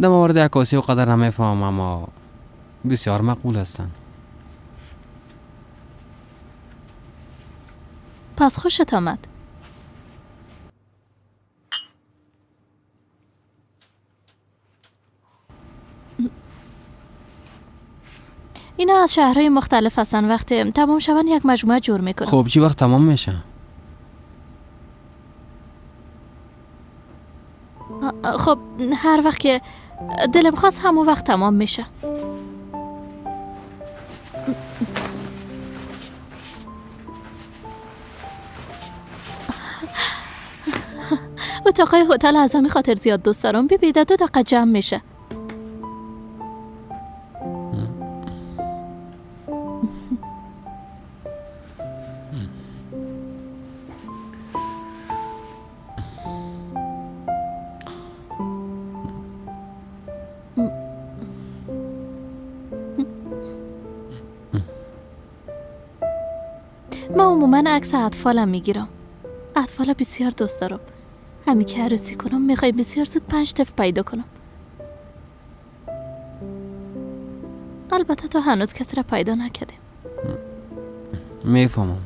در مورد عکاسی و قدر نمیفهمم، اما بسیار مقبول هستند. پس خوشت آمد. اینا از شهرهای مختلف هستن. وقتی تمام شون یک مجموعه جور میکنم. خب چی وقت تمام میشه؟ خب هر وقت که دلم خواست همون وقت تمام میشه. اتاقای هتل از همین خاطر زیاد دوست دارم. ببین 2 دقیقه جمع میشه. ما عموما عکس اطفالم میگیرم. اطفال بسیار دوست دارم. همین که عروسی کنم میخوای بسیار زود 5 طفل پیدا کنم. البته تا هنوز کسی را پیدا نکردیم. میفهمم.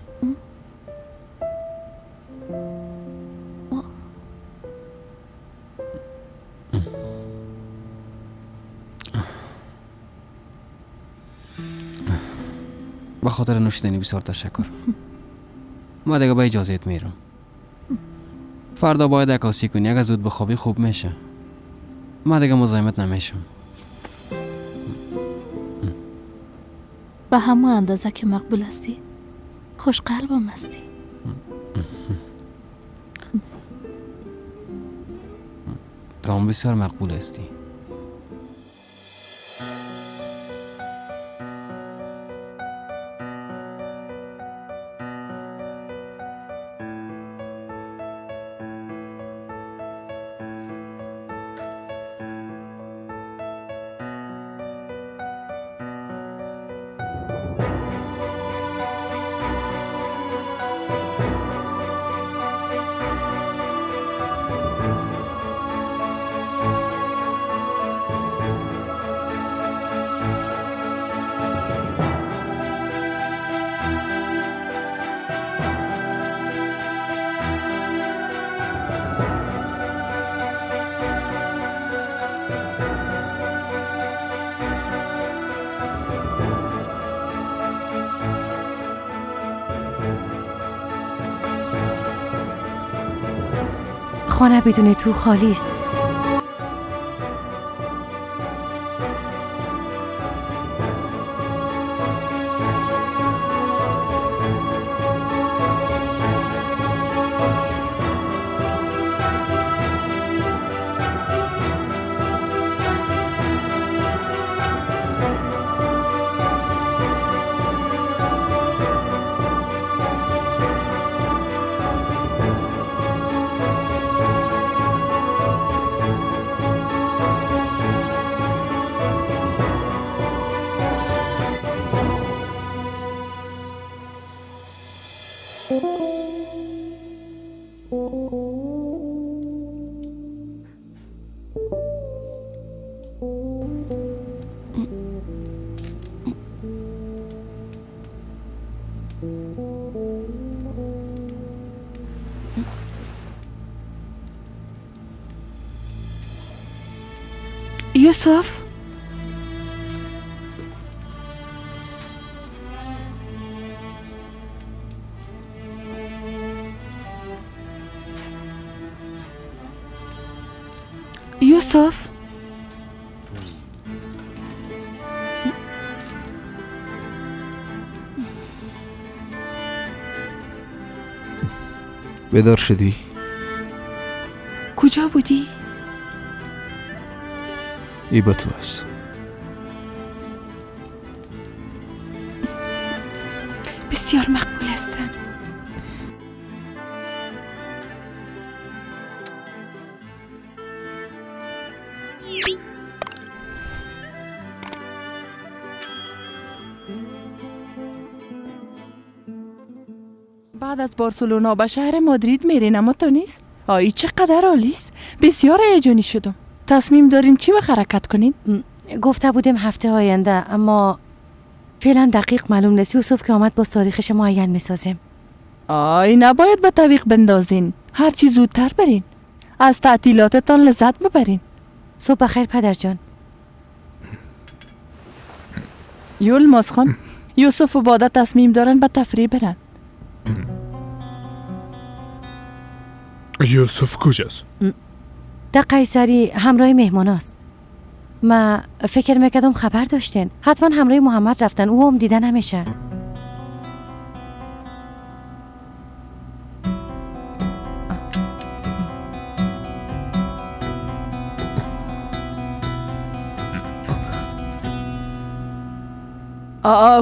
به خاطر نوشیدنی بسیار تشکر. ما دیگه با اجازهت میرم. فردا باید عکاسی کنی. اگه زود بخوابی خوب میشه. ما دیگه مزاحمت نمیشم. به همون اندازه که مقبول هستی، خوش قلبم هستی. تو هم بسیار مقبول هستی. خانه بدون تو خالی است. یوسف، یوسف، بیدار شدی؟ کجا بودی؟ ای با تو است. بسیار مقبول هستن. بعد از بارسلونا به شهر مادرید میرین، اما تو نیست. آی چقدر عالی است. بسیار هیجانی شدم. تصمیم دارین چی وقت حرکت کنین؟ گفته بودیم هفته آینده، اما فعلا دقیق معلوم نیست. یوسف که آمد باز تاریخش معین میسازیم. آی نباید به تعویق بندازین، هرچی زودتر برین، از تعطیلاتتان لذت ببرین. صبح بخیر پدر جان. یولماز خان، یوسف و باده تصمیم دارن به تفریح برن. یوسف کجاست؟ در قیصری همراه مهماناست. ما فکر میکردم خبر داشتین. حتما همراه محمد رفتن، او هم دیده نمیشه.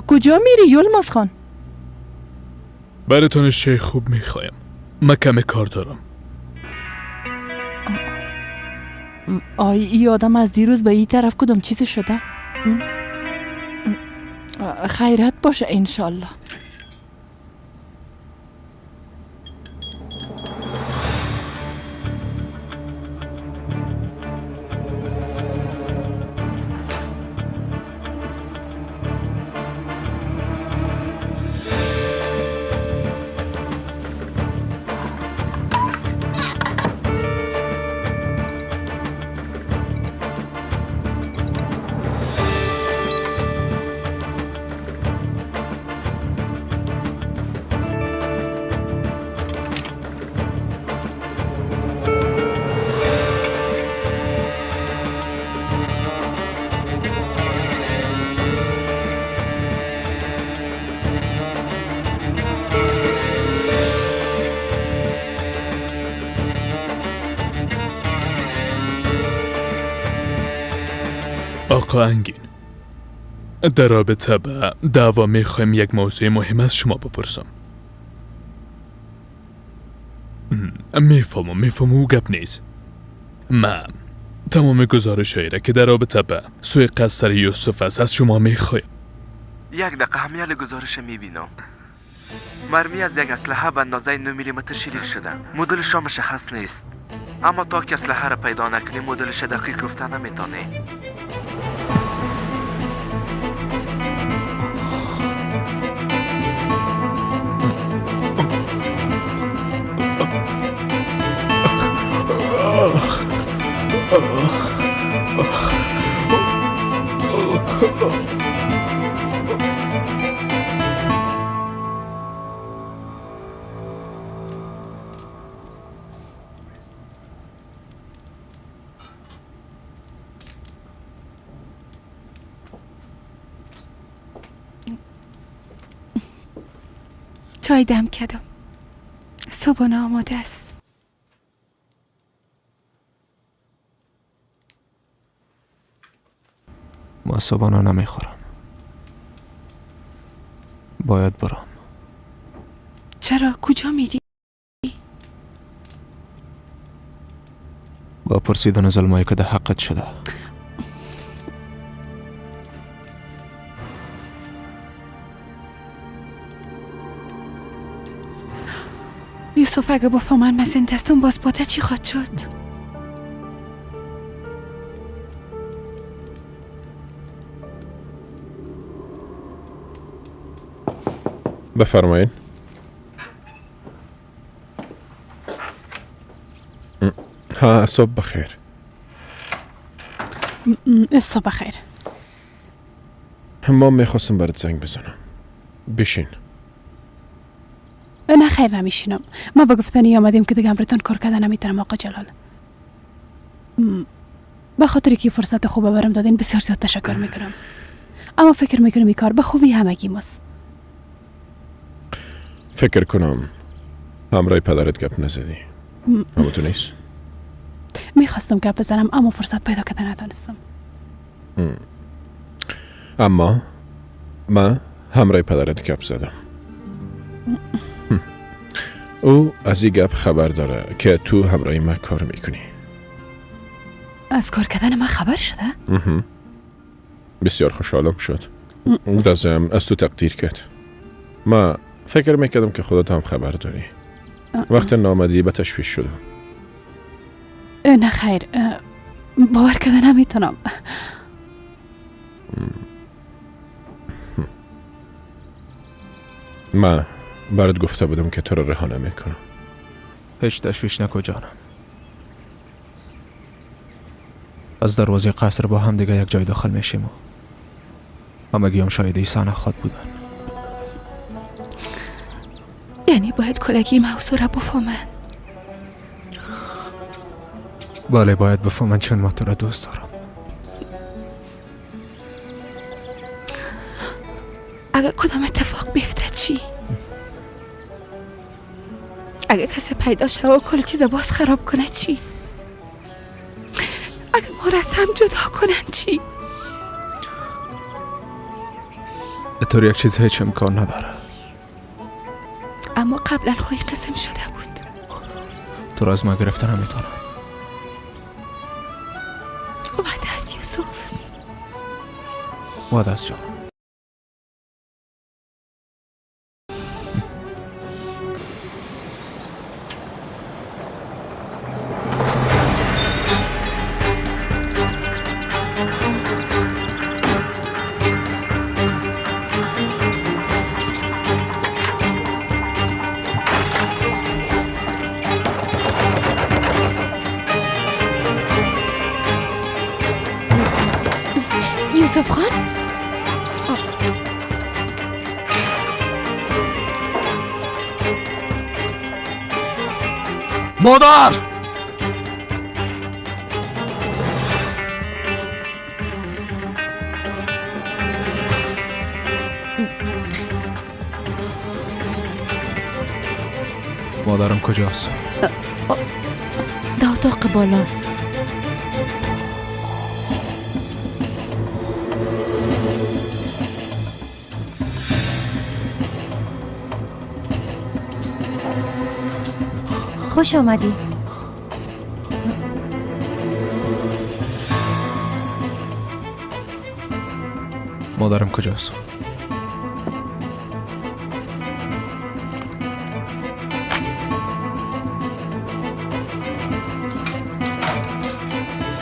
کجا میری یولماز خان؟ براتون شی خوب میخوایم. من کم کار دارم. آی ای آدم از دیروز به این طرف کدام چیزی شده؟ خیرت باشه انشالله. آقا انگین، در رابطه به دعوا میخوایم یک موضوع مهم از شما بپرسم. میفهمم او گپ نیست. من تمام گزارش را که در رابطه به سوء قصد سر یوسف است از شما میخوایم. یک دقیقه همیال گزارش میبینم. مرمی از یک اسلحه به اندازه 9 میلیمتر شلیک شده. مدلش مشخص نیست، اما تا که اسلحه را پیدا نکنیم مدلش دقیق گفته نمیتونه. چای دم کردم. صبحانه آماده است. ما صبحانه نمیخورم. باید برم. چرا؟ کجا میری؟ با پرسیدن ظلمایی که در حقت شده. یوسف اگه بفهمن من زنده هستم باز باده چی خواهد شد؟ بفرمایین. ها صبح بخیر. صبح بخیر. ما میخواستم برات زنگ بزنم. بشین. نه خیر نمیشینم. ما به گفتنی آمدیم که دیگه امرتان کار کردن نمیتونم آقا جلال. به خاطر که فرصت خوب برم دادین بسیار زیاد تشکر میکنم. اما فکر میکنم این کار به خوبی همگی ماست. فکر کنم همراه پدرت گپ نزدی. همون نیست؟ میخواستم گپ بزنم اما فرصت پیدا کردن ندانستم. اما من همراه پدرت گپ زدم. او از این گپ خبر داره که تو همراه من کار میکنی. از کار کردن من خبر شده؟ بسیار خوشحالم شد. دازم از تو تقدیر کرد. من فکر میکردم که خودت هم خبر داری. وقت نامدی به تشویش شدم. نه خیر، باور کرده نمیتونم. من برات گفته بودم که تو رو رها نمیکنم. هیچ تشویش نکن جانم. از دروازه قصر با هم دیگه یک جای داخل میشیم و همگی هم شاهد صحنه خواد بودن. یعنی باید کلگی موضوع را بفهمن؟ بله باید بفهمن، چون ما تو را دوست دارم. اگر کدام اتفاق بیفته چی؟ اگر کسی پیدا شد و کل چیز باز خراب کنه چی؟ اگر ما را از هم جدا کنن چی؟ طور یک چیز هیچ امکان نداره. اما قبلا خواهی قسم شده بود. تو را از ما گرفته نمیتونم. وعده است یوسف. وعده است جان. یوسف خان؟ مادر! مادرم کجاست؟ در اتاق بالاست. خوش آمدی. مادرم کجاست؟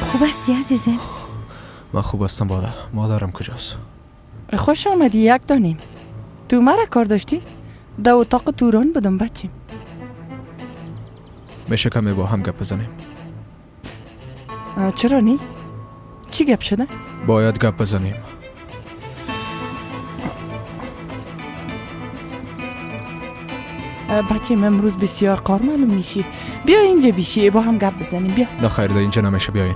خوب هستی عزیزم؟ من خوب هستم مادر. مادرم کجاست؟ خوش آمدی یک دانیم. تو مرا کار داشتی؟ در اتاق توران بودم بچیم. میشه کمی با هم گپ بزنیم؟ چرا نی؟ چی گپ شده؟ باید گپ بزنیم. بچیم امروز بسیار قار معلوم میشی. بیا اینجا بیشی با هم گپ بزنیم. بیا. نه خیر، اینجا نمیشه، بیاین.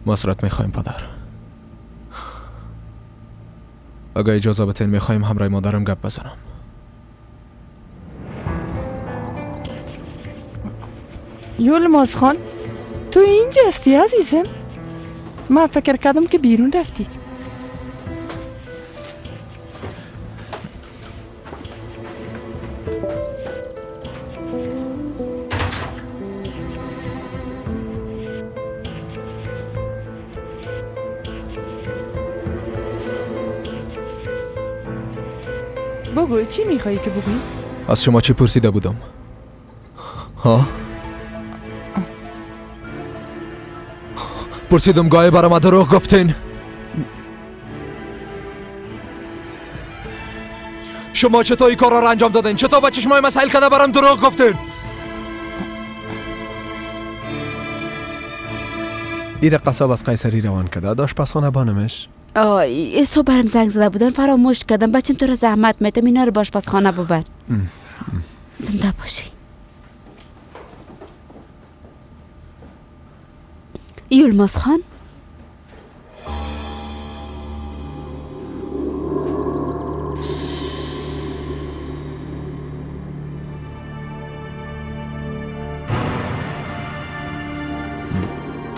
معذرت میخوایم پدر. اگه اجازه بتین میخوایم همراه مادرم گپ بزنم. یولماز خان تو اینجا هستی عزیزم؟ من فکر کردم که بیرون رفتی. بگو چی میخوایی که بگویی؟ از شما چی پرسیده بودم؟ ها؟ پرسیدم گاهی برای ما دروغ گفتین؟ شما چطور این کار را انجام دادین؟ چطور با چشمای مسائل کرده برام دروغ گفتین؟ ایره قصاب از قیصری روان کرده داشت پسانه بانمش. آی صبح برم زنگ زده بودن فراموش کردم. بچم تو را زحمت میتم، اینا رو باش پسخانه ببر. زنده باشی. یولماز خان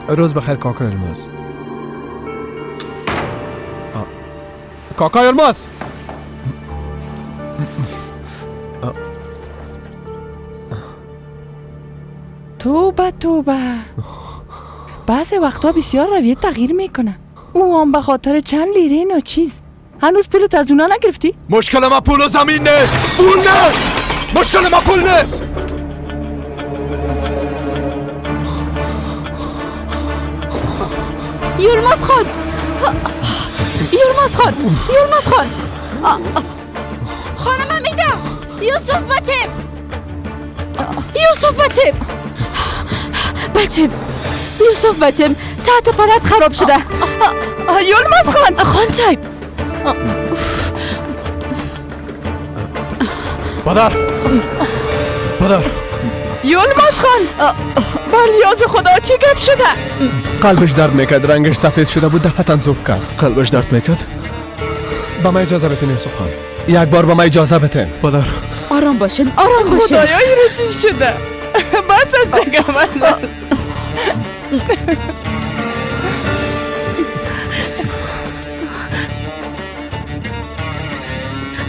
روز بخیر کاکا یلماز. کاکا یلماز توبه توبه. بعضی وقتا بسیار رویه تغییر میکنه. او هم به خاطر چند لیره ناچیز هنوز پولت از اونا نگرفتی؟ مشکل ما پول و زمین نیست. پول نیست. مشکل ما پول نیست. یلماز خان، یلماز خان، یلماز خان، خانم میده. یوسف بچم، یوسف بچم، بچم، یوسف بچم، ساعت پرد خراب شده. یلماز خان، خان صاحب. پدر، پدر. یلماز خان، بر خدا چی گپ شده؟ قلبش درد میکرد، رنگش سفید شده بود، دفعتا ضعف کرد. قلبش درد میکرد. به من اجازه بتین یوسف خان، یک بار به من اجازه بتین. پدر آرام باشین، آرام باشین. خدایا این چی شده؟ بس از دیگه، بس.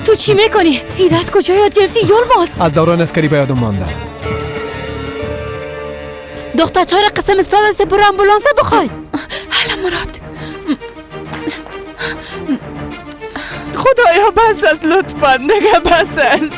تو چی میکنی؟ این از کجا یاد گرفتی یلماز؟ از دوران اسکری به یادم مانده. دختر چهار قسم استاد است، برو آمبولانس بخوای. حالا مراد، خدایا بس است، لطفا دیگه بس است.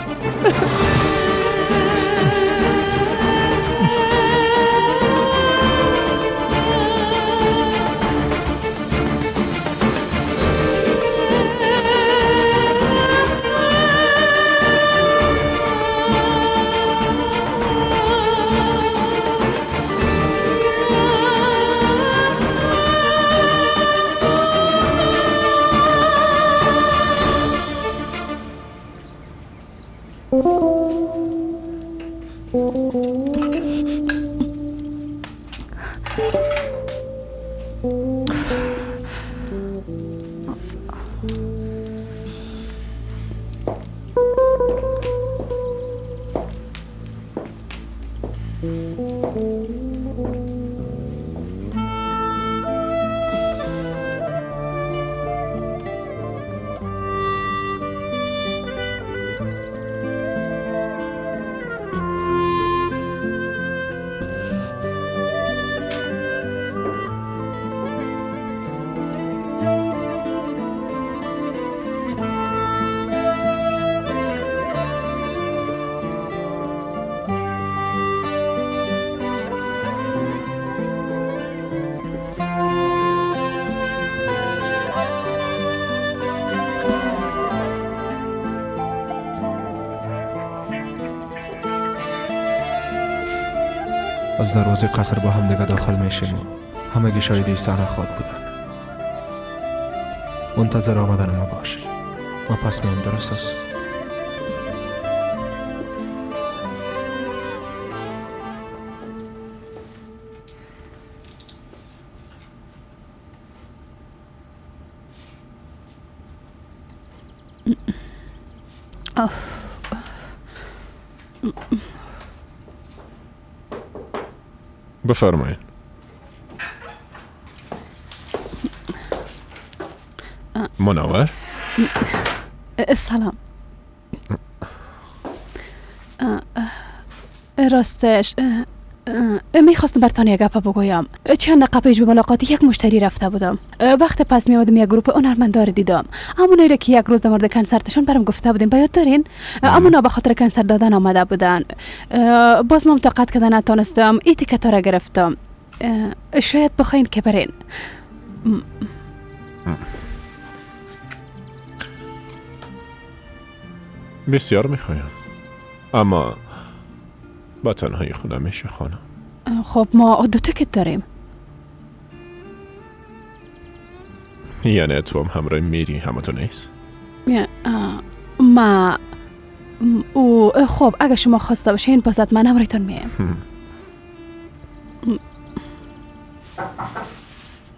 از دروازه قصر با هم دیگه داخل میشیم و همگی شاهد صحنه خواد بودن. منتظر آمدن ما باش. ما پس میم، درست است؟ بفرمایید. منور. سلام. راستش میخواستم برتان یک گپ بگویم. چند دقیقه پیش به ملاقات یک مشتری رفته بودم. وقت پس میامدم یک گروه هنرمندار دیدم، همونایی را که یک روز در مورد کنسرتشون برام گفته بودیم، به یاد دارین؟ همونا به خاطر کنسرت دادن آمده بودن. باز من طاقت کردن نتونستم، این تیکت را گرفتم. شاید بخواین که برین. بسیار میخوایم، اما با تنهایی خونه میشه خانم. خب ما دو تکت داریم. یعنی تو هم همراه میری، همه تو نیست؟ ما او خب اگه شما خواسته باشین باز من همراهتون میم.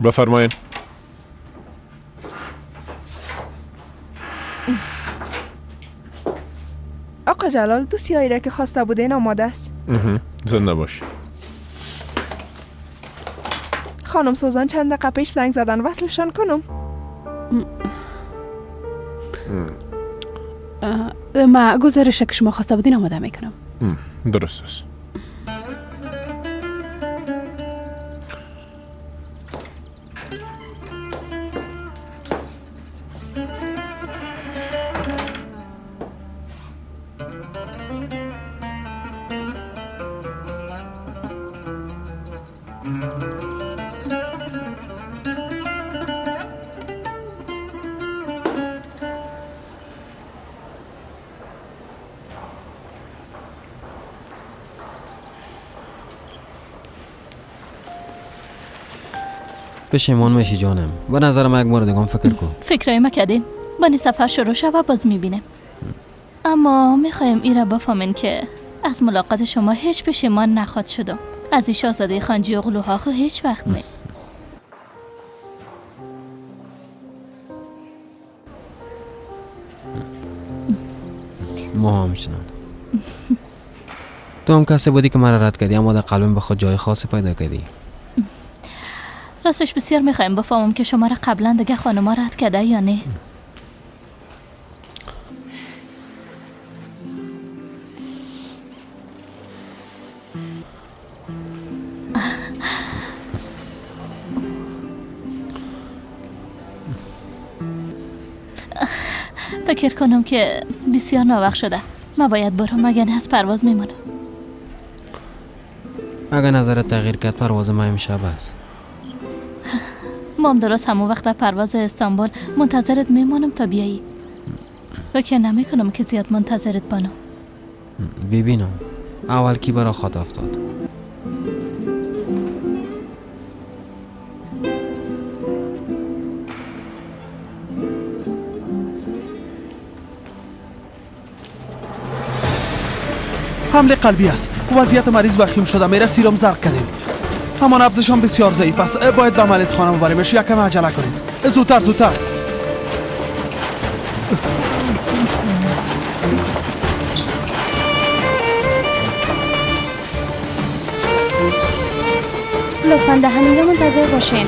بفرمایین. آقا جلال، دو سیاهی را که خواسته بودین آماده است. زنده باش. خانم سوزان چند دقیقه پیش زنگ زدن، وصلشان کنم. ما گزارش که شما خواسته بودین آماده میکنم. درست است. پشیمان میشی جانم. به نظرم یک بار دیگه فکر کن. فکرای ما کردیم. بانی سفر شروع شوه باز میبینیم. اما میخوایم ایرا بفهمین که از ملاقات شما هیچ پشیمان نخواد شدم. از این شاهزاده خانجی اغلوها خو هیچ وقت نه. ما همچنان. تو هم کسی بودی که مرا رد کردی، اما در قلبم به خود جای خاصی پیدا کردی. راستش بسیار میخوایم بفهمم که شما را قبلا دیگه خانوما رد کرده یا نه. فکر کنم که بسیار ناوقت شده. ما باید برم، مگر نه از پرواز میمانم. اگر نظرت تغییر کرد پرواز ما امشب است. ما هم درست همون وقت در پرواز استانبول منتظرت میمانم تا بیایی. فکر نمی کنم که زیاد منتظرت بانم. ببینم اول کی برا خود افتاد. حمله قلبی است. وضعیت مریض وخیم شده. میره سیروم زرق کردیم. همان نبضشان بسیار ضعیف است. باید به عملیات خانه ببریمش. یکم عجله کنیم. زودتر زودتر. لطفاً در همینجا منتظر باشین.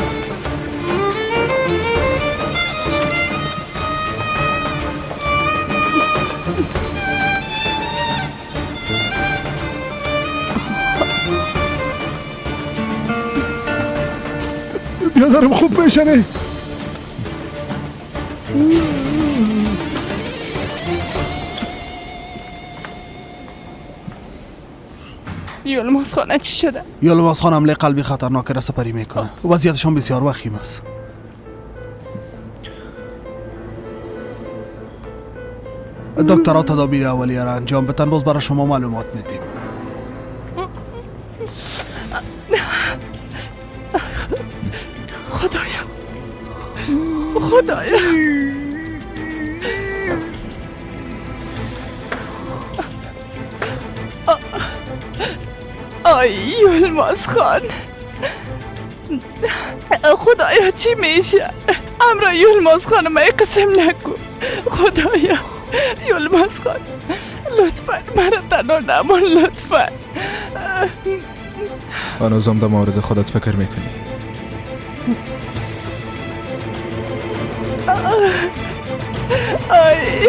بیادرم خوب بشنه. یلماز خانه چی شده؟ یلماز خان حمله قلبی خطرناک را سپری میکنه. وضعیتشان بسیار وخیم است. دکترها تدابیر اولیه را انجام بدن، باز برای شما معلومات میدیم. خدایا خدایا، آی یلماز خان، خدایا چی میشه؟ امرا یلماز خانم قسم نکو. خدایا یلماز خان لطفا مرا تنها نمان، لطفا. هنوزم در مورد خودت فکر میکنی؟ آی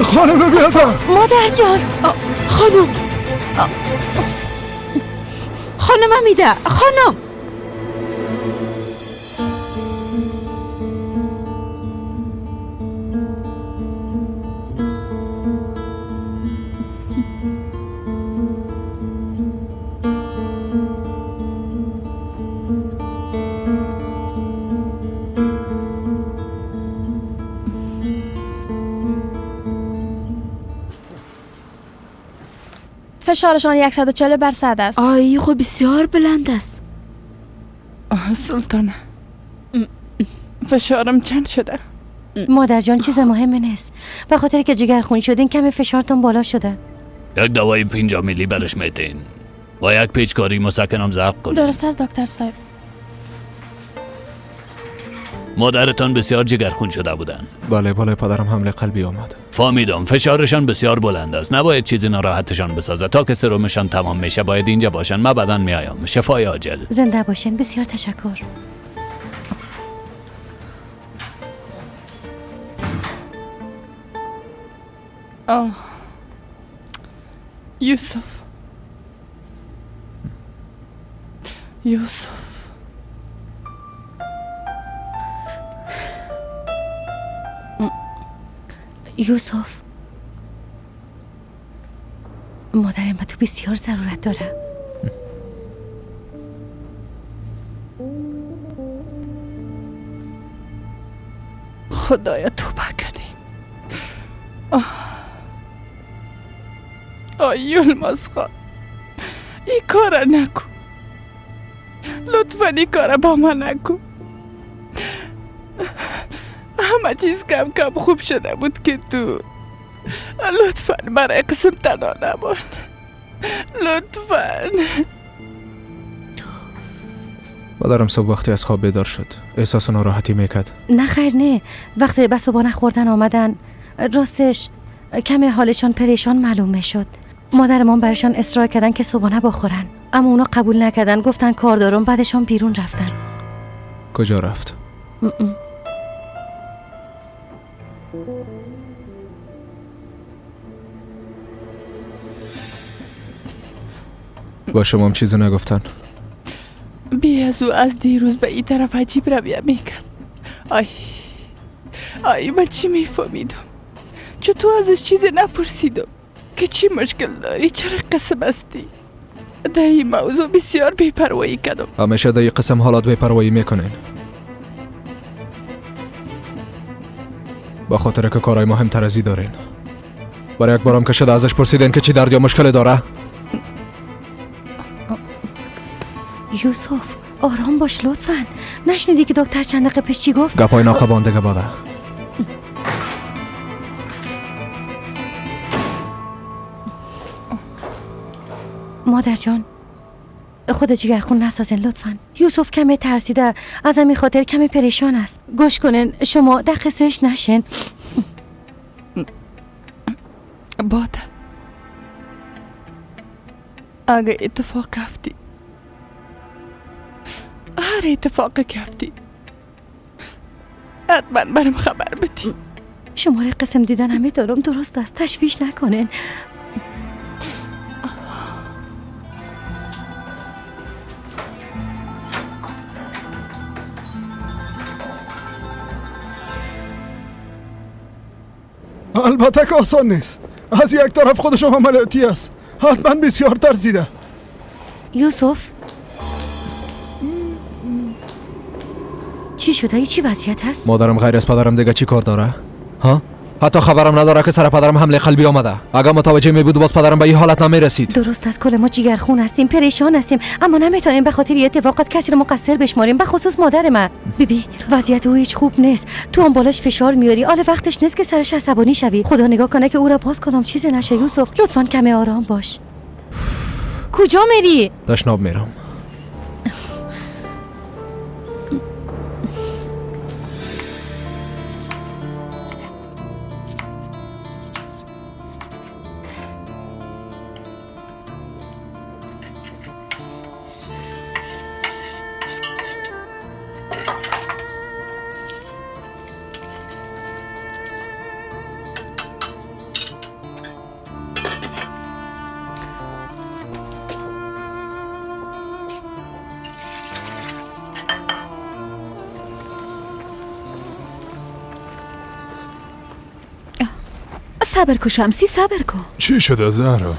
خانم بیادر، مادر جان، خانم، خانم امیده، خانم. فشارشان 140 بر 100 است. آی خب بسیار بلند است. سلطانه فشارم چند شده؟ مادر جان چیز مهمی نیست. به خاطر که جگر خون شدین کمی فشارتون بالا شده. یک دوای 5 میلی برش میتین و یک پیچکاری مسکنم زرق کنین. درست است دکتر صاحب. مادرتان بسیار جگرخون شده بودن. بله بله، پدرم حمله قلبی آمد. فهمیدم. فشارشان بسیار بلند است. نباید چیزی ناراحتشان بسازه. تا که سرمشان تمام میشه باید اینجا باشن. من بعداً میایم. شفای عاجل. زنده باشین. بسیار تشکر. آه یوسف، یوسف، یوسف، مادرم به تو بسیار ضرورت داره. خدایا توبه کردیم. آی یلماز خان، این کار نکن، لطفا این کار با من نکن. همه چیز کم کم خوب شده بود که تو لطفاً برای قسم تنها نمان، لطفاً. مادرم صبح وقتی از خواب بیدار شد احساس ناراحتی میکرد. نه خیر نه، وقتی به صبحانه خوردن آمدن راستش کمی حالشان پریشان معلوم میشد. مادرمان برشان اصرار کردن که صبحانه بخورن، اما اونا قبول نکردن، گفتن کار دارم، بعدشان بیرون رفتن. کجا رفت؟ با شما هم چیزی نگفتن؟ بی از او از دیروز به این طرف عجیب رویه میکرد. آی آی من چی میفهمیدم؟ چطور ازش چیزی نپرسیدم که چی مشکل داری، چرا قسم هستی؟ در این موضوع بسیار بی‌پروایی کردم. همیشه در این قسم حالات بی‌پروایی میکنین، با خاطر که کارهای مهمتر از این دارین. برای یک بارم که شده ازش پرسیدین که چی درد یا مشکل داره؟ یوسف آرام باش لطفاً. نشنیدی که دکتر چند دقیقه پیش چی گفت؟ گپای ناخواباندگه باده. مادر جان خود جگرخون نسازین لطفاً. یوسف کمی ترسیده، از همین خاطر کمی پریشان است. گوش کنین شما در قصهش نشین. باده اگه اتفاق افتی، هر اتفاقی که افتی حتما برم خبر بدی. شما قسم دیدن همه دارم درست است، تشویش نکنین. البته که آسان نیست. از یک طرف خودشم عملیاتی است، حتما بسیار ترسیده. یوسف چی شده؟ چی وضعیت هست؟ مادرم غیر از پدرم دیگه چی کار داره؟ ها؟ حتی خبرم نداره که سر پدرم حمله قلبی آمده. اگه متوجه می بود باز پدرم به این حالت نمی رسید. درست است، کل ما جگرخون هستیم، پریشان هستیم، اما نمیتونیم به خاطر اتفاقات کسی رو مقصر بشماریم، به خصوص مادر من. بیبی وضعیت او هیچ خوب نیست، تو هم بالاش فشار میاری، حال وقتش نیست که سرش عصبانی شوی. خدا نگاه کنه که او را باز کدام چیزی نشه. یوسف لطفاً کمی آرام باش. کجا میری؟ دشناب میرم. صبر کو شمسی، صبر کو. چی شده زهرا؟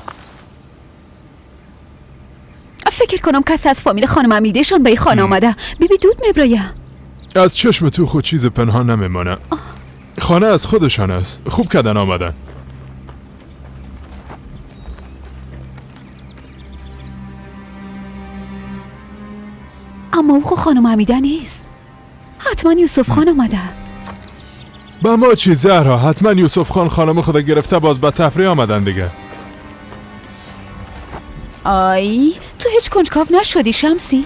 فکر کنم کسی از فامیل خانم امیدهشان به خانه آمده. بیبی دود میبرایه. از چشم تو خود چیز پنهان نمیمانه. خانه از خودشان است. خوب کردن آمدن. اما او خو خانم امیده نیست. حتما یوسف خان آمده. به ما چی زهرا؟ حتما یوسف خان خانم خود گرفته باز به تفریح آمدن دیگه. آی تو هیچ کنجکاو نشدی شمسی؟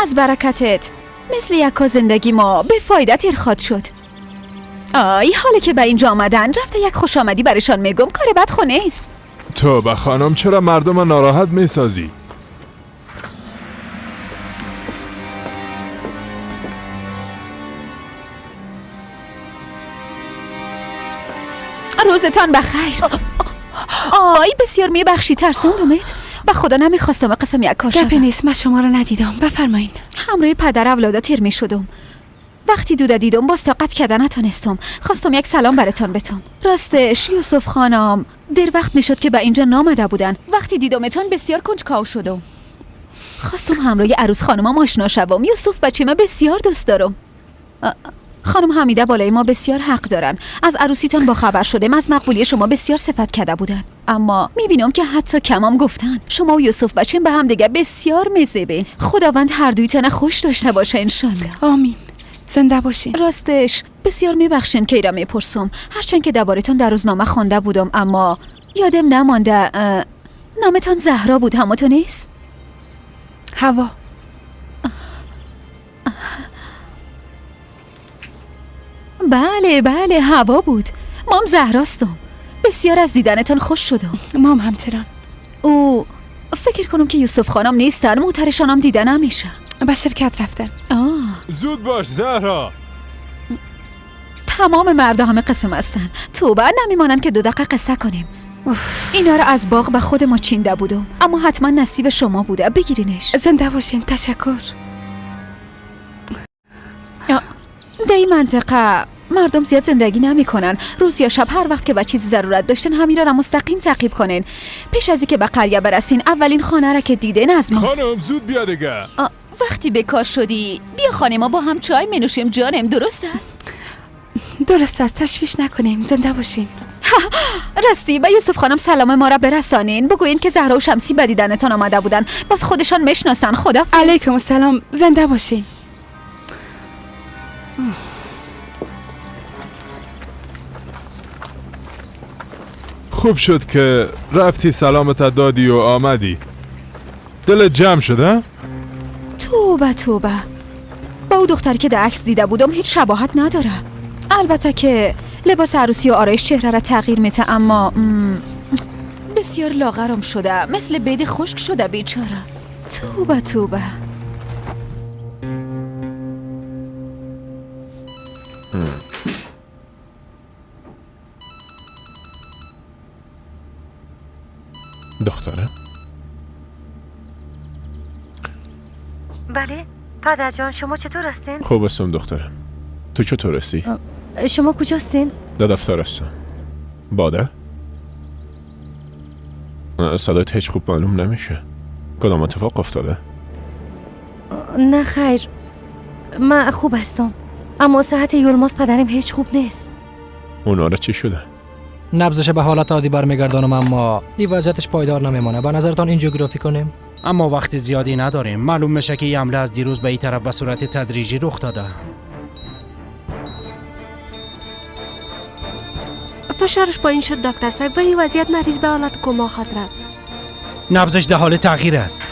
از برکتت مثل یکا زندگی ما به فایده تیر خواد شد. آی حالا که به اینجا آمدن رفته یک خوش آمدی برشان میگم، کار بد خونه است. تو به خانم چرا مردم ناراحت میسازی؟ روزتان بخیر. آی بسیار میبخشی ترسوندمت. به خدا نمیخواستم قسم یک کار شدم. گپی نیست، من شما رو ندیدم. بفرمایین. همراه پدر اولادا تیر میشدم. وقتی دوده دیدم باز طاقت کردن نتونستم. خواستم یک سلام براتان بتم. راستش یوسف خانم در وقت میشد که به اینجا نامده بودن. وقتی دیدمتان بسیار کنجکاو شدم. خواستم همراه عروس خانمم آشنا شوم. یوسف بچه من بسیار دوست دارم. خانم حمیده بالای ما بسیار حق دارن. از عروسیتان با خبر شدم، از مقبولی شما بسیار صفت کرده بودن. اما میبینم که حتی کمام گفتن شما و یوسف بچه به هم دیگه بسیار مزبه. خداوند هر دویتان خوش داشته باشه انشالله. آمین. زنده باشین. راستش بسیار میبخشین که ایرا میپرسم، هرچند که دربارتان در روزنامه خوانده بودم اما یادم نمانده. نامتان زهرا بود، همونطور نیست؟ هوا. بله بله، هوا بود. مام زهراستم. بسیار از دیدنتان خوش شدم. مام همچنان. او فکر کنم که یوسف خانم نیستن، موترشانم دیده نمیشه. به شرکت رفتن. زود باش زهرا. تمام مردا همه قسم هستن. توبه نمیمانن که 2 دقیقه قصه کنیم. اینا رو از باغ به خود ما چینده بودم، اما حتما نصیب شما بوده. بگیرینش. زنده باشین. تشکر. در این منطقه مردم زیاد زندگی نمیکنن. روز یا شب هر وقت که به چیزی ضرورت داشتن همین را مستقیم تعقیب کنن. پیش از اینکه به قریه برسین اولین خانه را که دیدن از ماست. خانم زود بیا دیگه. وقتی بیکار شدی بیا خانه ما با هم چای می نوشیم جانم. درست است؟ درست است، تشویش نکنین. زنده باشین. راستی به یوسف خانم سلام ما را برسانین. بگوین که زهرا و شمسی به دیدنتان آمده بودن. باز خودشان میشناسن. خدا. علیکم السلام. زنده باشین. خوب شد که رفتی سلامت دادی و آمدی. دلت جمع شده؟ توبه توبه. با او دختری که در عکس دیده بودم هیچ شباهت نداره. البته که لباس عروسی و آرایش چهره را تغییر میده، اما بسیار لاغرم شده، مثل بید خشک شده بیچاره. توبه توبه. دختره؟ بله پدر جان، شما چطور هستین؟ خوب هستم دخترم. تو چطور هستی؟ شما کجاستین؟ در دفتر هستم. باده؟ صدایت هیچ خوب معلوم نمیشه. کدام اتفاق افتاده؟ نه خیر، من خوب هستم، اما صحت یولماز پدرم هیچ خوب نیست. اونا را چی شده؟ نبضش به حالت عادی برمیگردانم، اما این وضعیتش پایدار نمیمانه. به نظرتان اینجیوگرافی کنیم؟ اما وقت زیادی نداریم. معلوم میشه که این حمله از دیروز به این طرف به صورت تدریجی رخ داده. فشارش پایین شد دکتر صاحب. به این وضعیت مریض به حالت کما خواهد رفت. نبضش در حال تغییر است.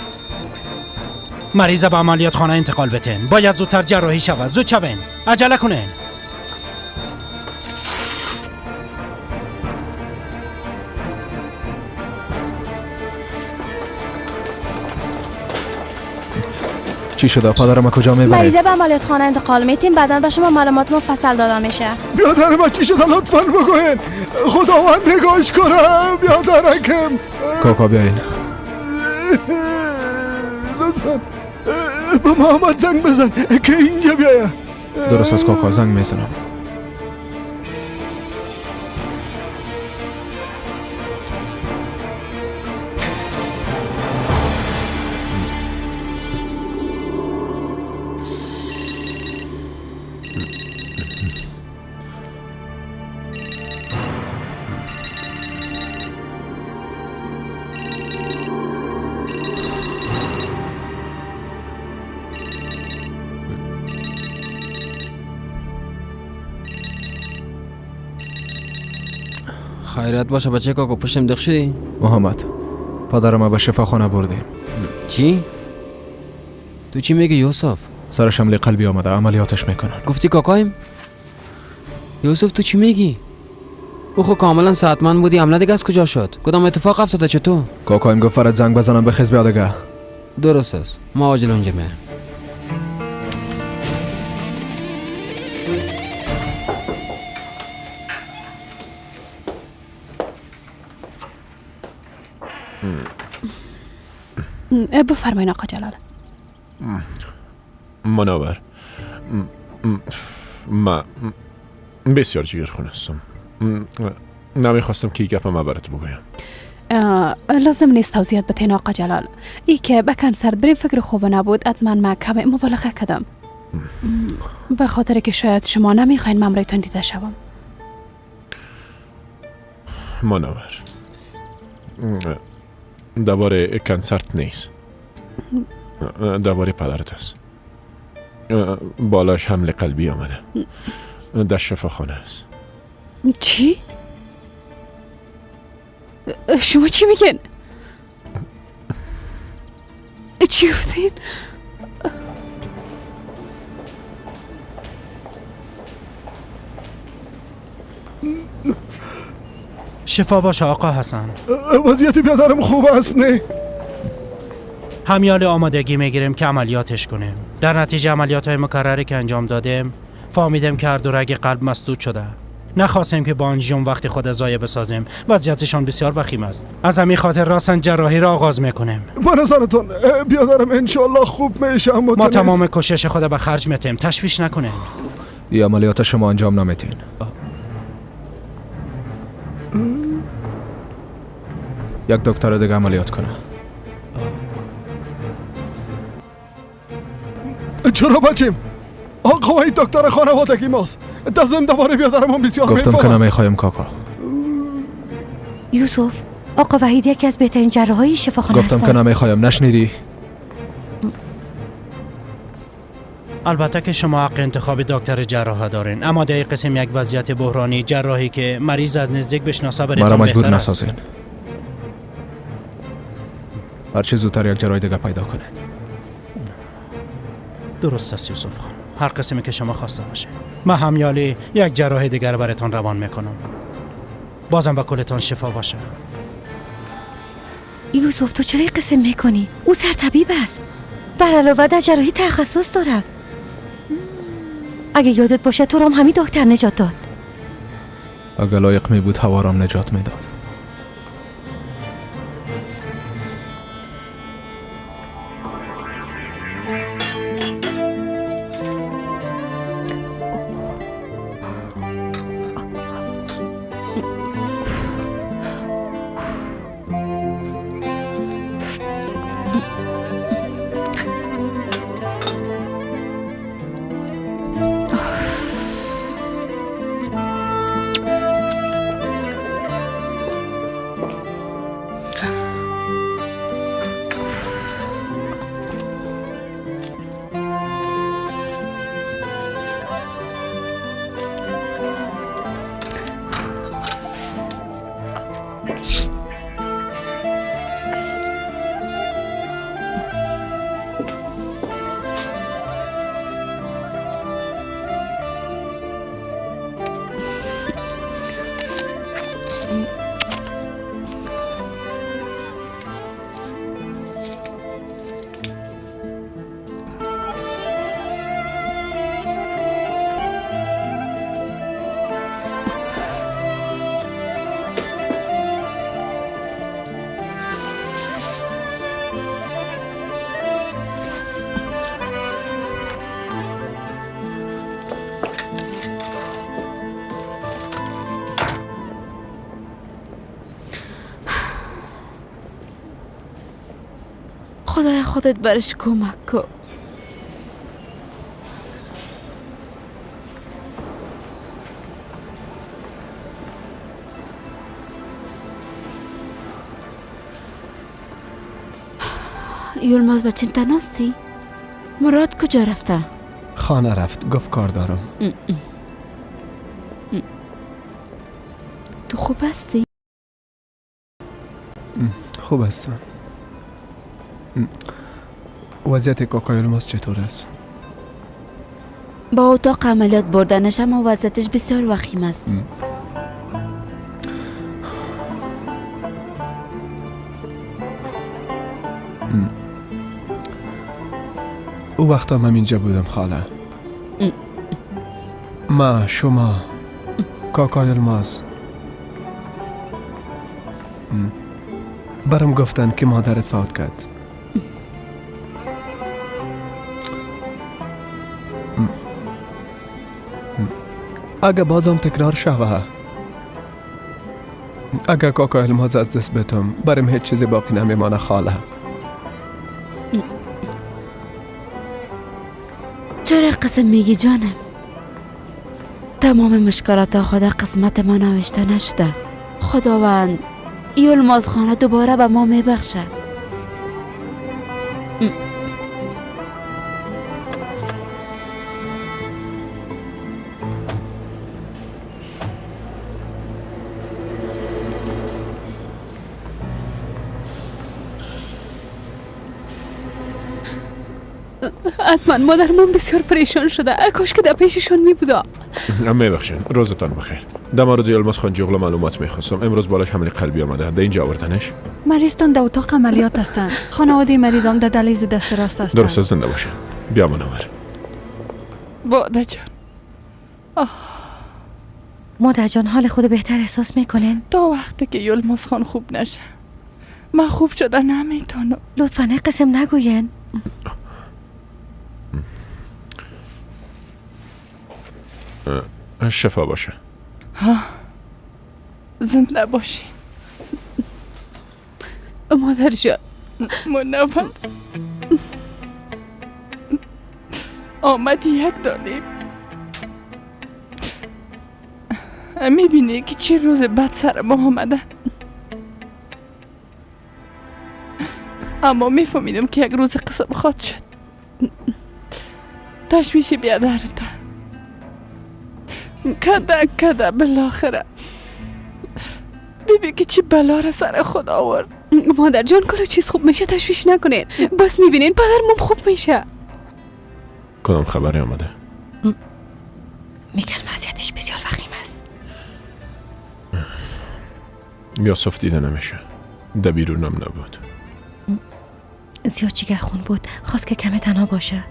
مریض به عملیات خانه انتقال بتین. باید زودتر جراحی شود. زود شوین. عجله کنین. چی شده؟ پدرم کجا میبرید؟ مریضه به عملیات خانه انتقال میتیم، بعدا به شما معلومات مفصل داده میشه. بیادر ما چی شده لطفا بگوین. خداوند نگاش کنه بیادرکم. کاکا بیاین. لطفا به محمد زنگ بزن که اینجا بیایه. درست از کاکا زنگ میزنم. خیرت باشه بچه کاکو، پشتم دق شدی؟ محمد، پدرم به شفاخانه بردیم. چی؟ تو چی میگی یوسف؟ سرش حمله قلبی آمده، عملیاتش میکنن. گفتی کاکایم؟ یوسف تو چی میگی؟ او خو کاملا صحتمند بودی، حمله دیگه از کجا شد؟ کدام اتفاق افتاده چطور؟ کاکایم گفت فرد زنگ بزنم به خیز بیا دیگه. درست است، ما عاجل اونجا میایم. بفرمایین آقا جلال. منور، من بسیار جگرخون هستم. نمیخواستم که گپ ما برات بگویم. لازم نیست توضیحات بتین آقا جلال. ای که به کنسرت بریم فکر خوب نبود. حتما من کم مبالغه کردم، به خاطر که شاید شما نمیخواین من برایتان دیده شوم. منور، درباره کنسرت نیست، درباره پدرت است. بالاش حمله قلبی آمده، در شفاخانه است. چی؟ شما چی میگن؟ چی گفتین؟ شفا باشه آقا حسن. وضعیت بیادرم خوب است نه؟ همیال آمادگی میگیریم که عملیاتش کنیم. در نتیجه عملیات های مکرری که انجام دادیم فهمیدیم که هر دو رگ قلب مسدود شده. نخواستیم که با آنژیوم وقت خود ضایع بسازیم. وضعیتشان بسیار وخیم است. از همین خاطر راساً جراحی را آغاز میکنیم. به نظرتون بیادرم انشالله خوب میشه؟ ما تمام کوشش خود به خرج میتیم، تشویش نکنیم. این عملیات شما انجام نمیتین. یک دکتر دیگه عملیات کنه. چرا بچیم؟ آقا وحید دکتر خانوادگی ماست. دزم دوباره بیادرم بسیار گفتم میفهمم. که نمیخوایم کاکا. یوسف، آقا وحید یکی از بهترین جراحای شفاخانه گفتم هستن. که نمیخوایم، نشنیدی؟ البته که شما حق انتخاب دکتر جراح دارین، اما در قسم یک وضعیت بحرانی جراحی که مریض از نزدیک بشناسه برایتان مرا مجبور بهتر است. نسازین. هرچه زودتر یک جراح دیگه پیدا کنین. درست است یوسف خان، هر قسمی که شما خواسته باشه. من همیالی یک جراح دیگر براتان روان میکنم. بازم به کلتان شفا باشه. یوسف تو چرا قسم میکنی؟ او سرطبیب است. بر علاوه در جراحی تخصص داره. اگه یادت باشه تو رام همین دکتر نجات داد. اگه لایق می بود هوارام نجات میداد. خدای خودت برش کمک کن. یلماز بچیم تناستی؟ مراد کجا رفته؟ خانه رفت، گفت کار دارم. تو خوب هستی؟ خوب هستم. وضعیت کاکا یلماز چطور است؟ با اتاق عملیات بردنش، اما وضعیتش بسیار وخیم است. او وقتا من اینجا بودم خاله. ما شما کاکا یلماز برام گفتن که مادرت فوت کرد. اگه بازم تکرار شوه، اگه کاکا یلماز از دست بتم، برام هیچ چیزی باقی نمیمانه خاله. چرا قسم میگی جانم؟ تمام مشکلات خدا قسمت ما نوشته نشده. خداوند یلماز خانه دوباره به ما میبخشه. حتما مادرمان بسیار پریشان شده. کاش که در پیششان می بودم. میبخشین، روزتان بخیر. در مورد یلماز خانجی اغلو معلومات میخواستم. امروز بالاش حمله قلبی آمده، در اینجا آوردنش. مریضتان در اتاق عملیات هستند. خانواده مریضان در دهلیز دست راست هستند. درست، زنده باشه. بیا منور. باده جان. مادر جان حال خود بهتر احساس میکنین؟ تا وقتی که یلماز خان خوب نشه من خوب شده نمیتونم. لطفا قسم نگوین. شفا باشه. ها، زنده باشی مادر جان. منور آمدی یک دانه میبینی که چه روز بد سر ما آمده، اما میفهمیدم که یک روز قسم خواد شد. تشویش بیادرته کده کده بالاخره ببین که چی بلا را سر خود آورد. مادر جان کلا چیز خوب میشه، تشویش نکنین. بس میبینین پدرمم خوب میشه. کدام خبری آمده؟ میگن وضعیتش بسیار وخیم است. یوسف دیده نمیشه، دبیرونم نبود. زیاد جگر خون بود، خواست که کمه تنها باشه.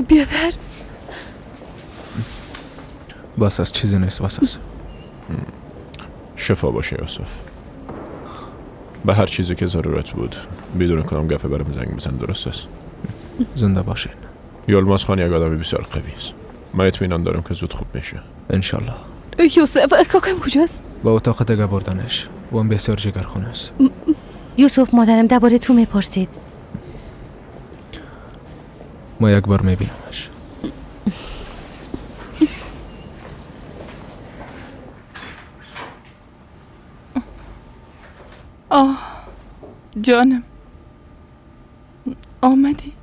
بیادر بس از چیزی نیست، بس از. شفا باشه یوسف. به هر چیزی که ضرورت بود بدون کدام گپه برام زنگ بزن، درست است؟ زنده باشین. یلماز خان یک آدم بسیار قوی است. من اطمینان دارم که زود خوب میشه انشالله. یوسف کاکایم کجاست؟ با اتاق دیگه بردنش. و هم بسیار جگرخون است. یوسف مادرم درباره تو میپرسید. ما یک بار میبینمش. آه جانم آمدی.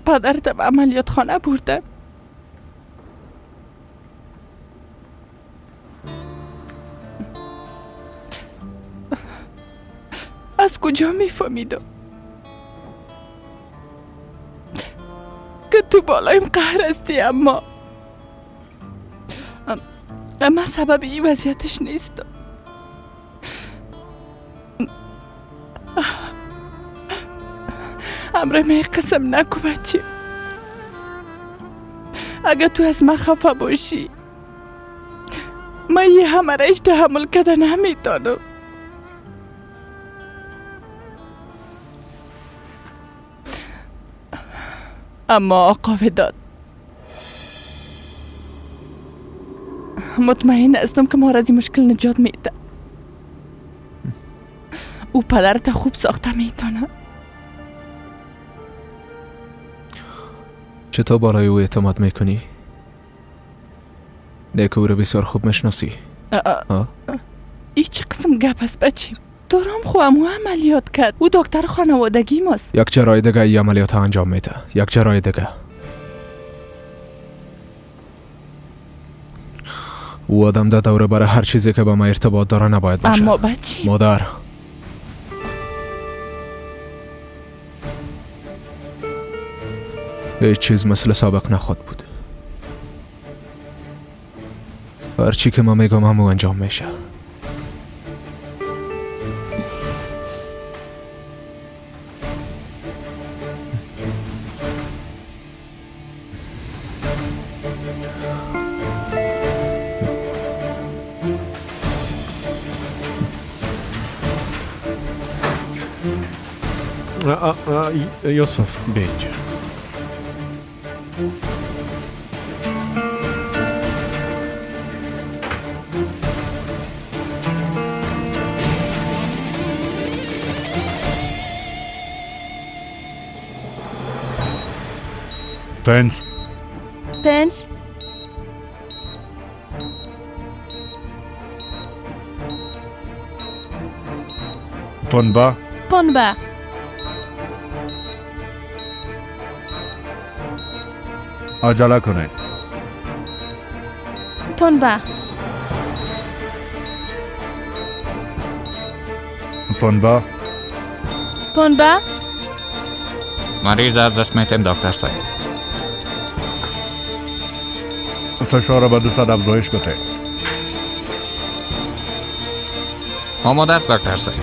پدرت به عملیات خانه برده. از کجا میفهمیدم که تو بالایم قهر هستی، اما سبب این وضعیتش نیستم. امر می قسم نکو بچه، اگه تو از من خفه باشی من یه همه را ایش تحمل کرده نمیتانم. اما آقا وداد، مطمئن هستم که ما را از این مشکل نجات میده. او پدرت خوب ساخته میتونه. چطور بالای او اعتماد میکنی؟ نیک او را بسیار خوب میشناسی. ای چه قسم گپ است بچیم؟ دارم خو امو عملیات کرد. او دکتر خانوادگی ماست. یک جراحی دیگه ای عملیات انجام میده. یک جراحی دیگه. او آدم در دوره برای هر چیزی که با ما ارتباط داره نباید باشه. اما بچیم مادر، هیچ چیز مثل سابق نخواد بود. هرچی که من میگم همو انجام میشه. یوسف بیا اینجا. پنس پنس پنبه پنبه عجله کنید. پنبه پنبه پنبه. مریض از دست میتیم دکتر صاحب. فشار به 200 افزایش بده. آماده است دکتر صاحب.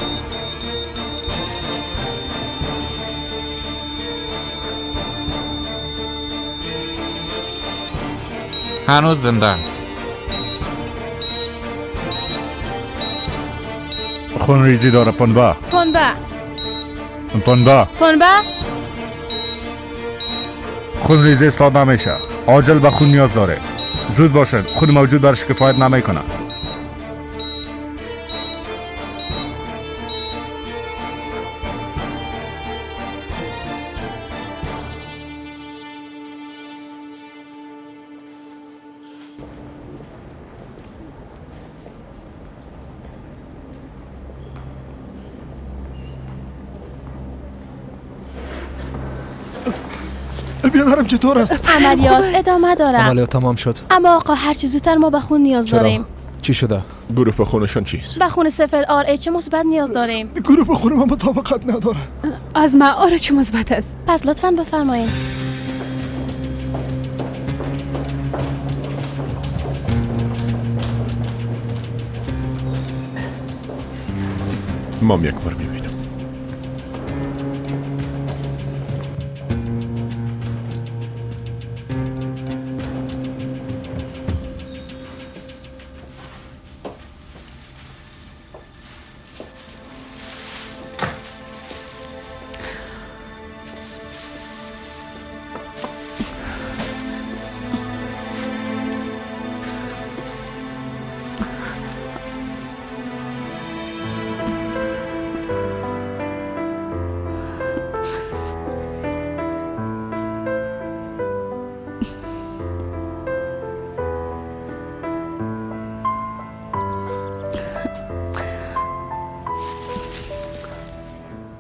هنوز زنده است. خونریزی داره. پنبه پنبه پنبه پنبه. خونریزی اصلاح نمیشه. عاجل به خون نیاز داره. زود باشد، خون موجود برش کفایت نمیکنه. بیادرم چطور است؟ عملیات ادامه داره. عملیات تمام شد. اما آقا هر چی زودتر ما به خون نیاز داریم. چی شده؟ گروه خونشان چیست؟ به خون 0 RH مثبت نیاز داریم. گروه خون من مطابقت نداره. از من RH مثبت است. پس لطفاً بفرمایید. مام یک بار میبینم.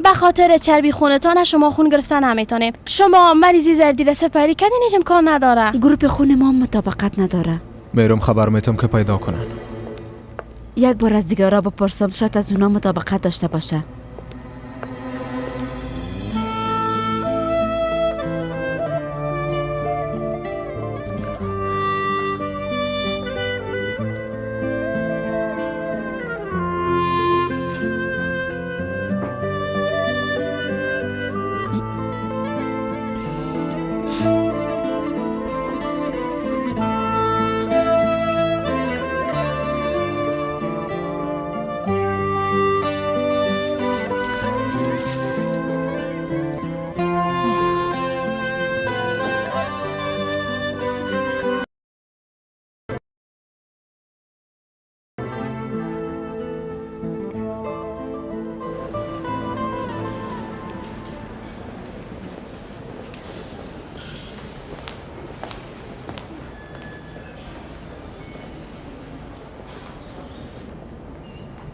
به خاطر چربی خونتان شما خون گرفتن نمیتونیم. شما مریضی زردی را سپری کردین، هیچ امکان نداره. گروپ خون ما مطابقت نداره. میرم خبر میتم که پیدا کنن. یک بار از دیگرا بپرسم، شاید از اونا مطابقت داشته باشه.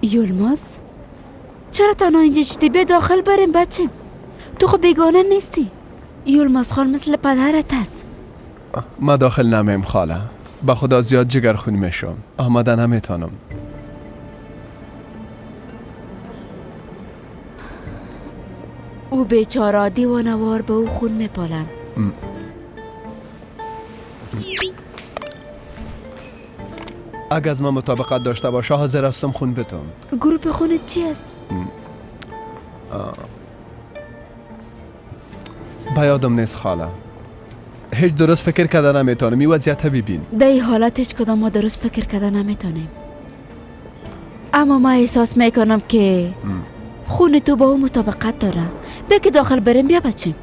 یلماز چرا تنها اینجا شدی؟ به داخل بریم بچه. تو خب بیگانه نیستی. یلماز خان مثل پدرت است. ما داخل نمیم خاله. به خدا زیاد جگرخون میشم. آمده نمیتونم. او بیچاره دیوانوار به او خون میپالن. اگه از من مطابقت داشته باشه حاضر هستم خون بتم. گروپ خونت چی است؟ به یادم نیست خاله. هیچ درست فکر کرده نمیتونم. این وضعیت ببین. در این حالت هیچ کدام ما درست فکر کرده نمیتونیم. اما ما احساس میکنم که خون تو با او مطابقت داره. بیا که داخل بریم. بیا بچیم.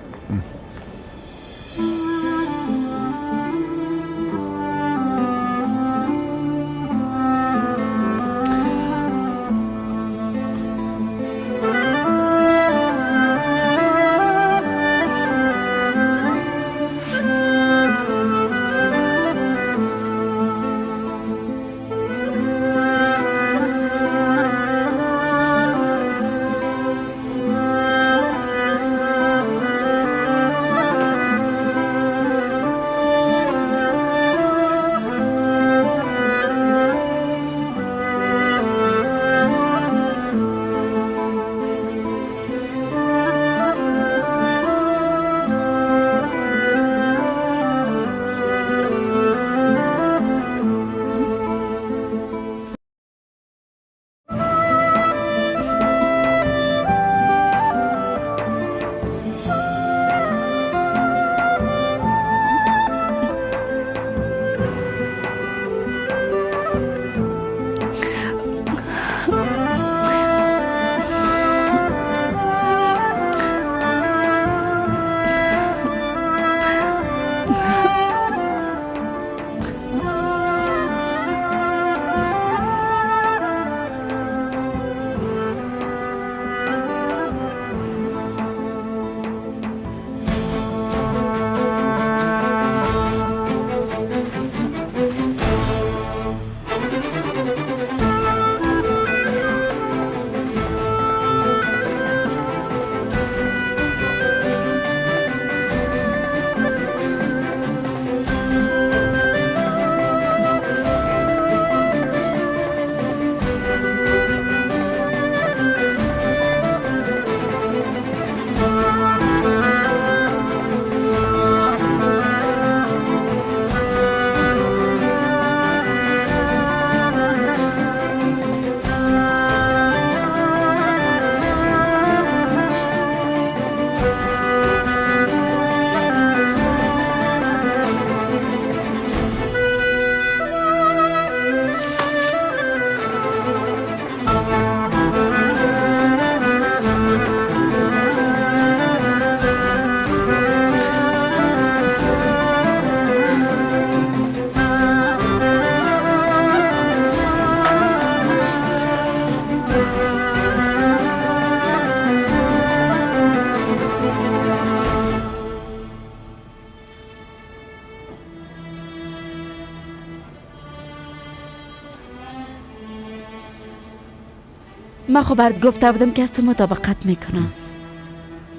من خب برات گفته بودم که از تو مطابقت میکنم.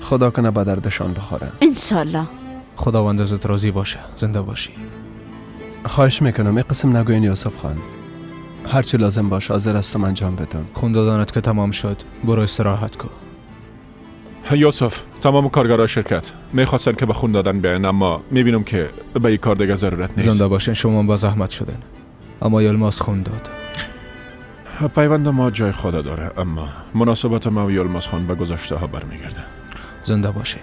خدا کنه به دردشان بخوره انشالله. خداوند ازت راضی باشه. زنده باشی. خواهش میکنم این قسم نگوین یوسف خان. هرچی لازم باشه حاضر هستم انجام بدم. خون دادنت که تمام شد برو استراحت کن. یوسف تمام کارگرای شرکت میخواستن که به خون دادن بیاین، اما میبینم که به این کار دیگه ضرورت نیست. زنده باشین، شما با زحمت شدن، اما یلماز خون داد. پیوند ما جای خدا داره، اما مناسبت ما و یلماز خان به گذشته ها برمیگرده. زنده باشین.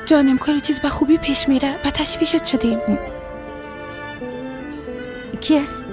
جانم کار چیز به خوبی پیش میره، به تشویشت شدیم. کی است؟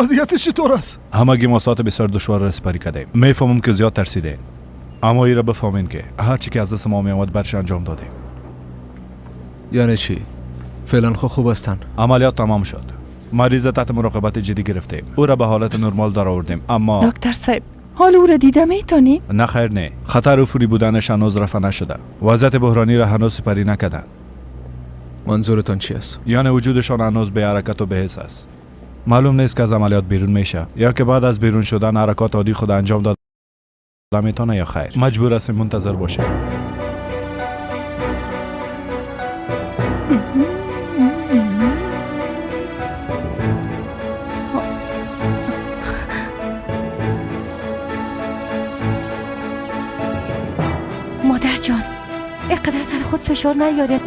وضعیتش چطور است؟ همگی ما ساعت بسیار دشوار را سپری کردیم. میفهمم که زیاد ترسیدین، اما ای را بفهمین که هر چی که از دست ما میآمد برش انجام دادیم. یعنی چی؟ فعلا خوب هستن. عملیات تمام شد. مریض تحت مراقبت جدی گرفتیم. او را به حالت نرمال در آوردیم. اما دکتر صاحب، حال او را دیده میتونی؟ نه خیر، نه. خطر عفونی بودنش هنوز رفع نشده. وضعیت بحرانی را هنوز سپری نکردن. منظورتان چی است؟ یعنی وجودشان هنوز به حرکت و به حس است. معلوم نیست که از عملیات بیرون میشه یا که بعد از بیرون شدن حرکات عادی خود انجام داده میتونه یا خیر. مجبور هستیم منتظر باشیم. مادر جان، اینقدر سر خود فشار نیاره.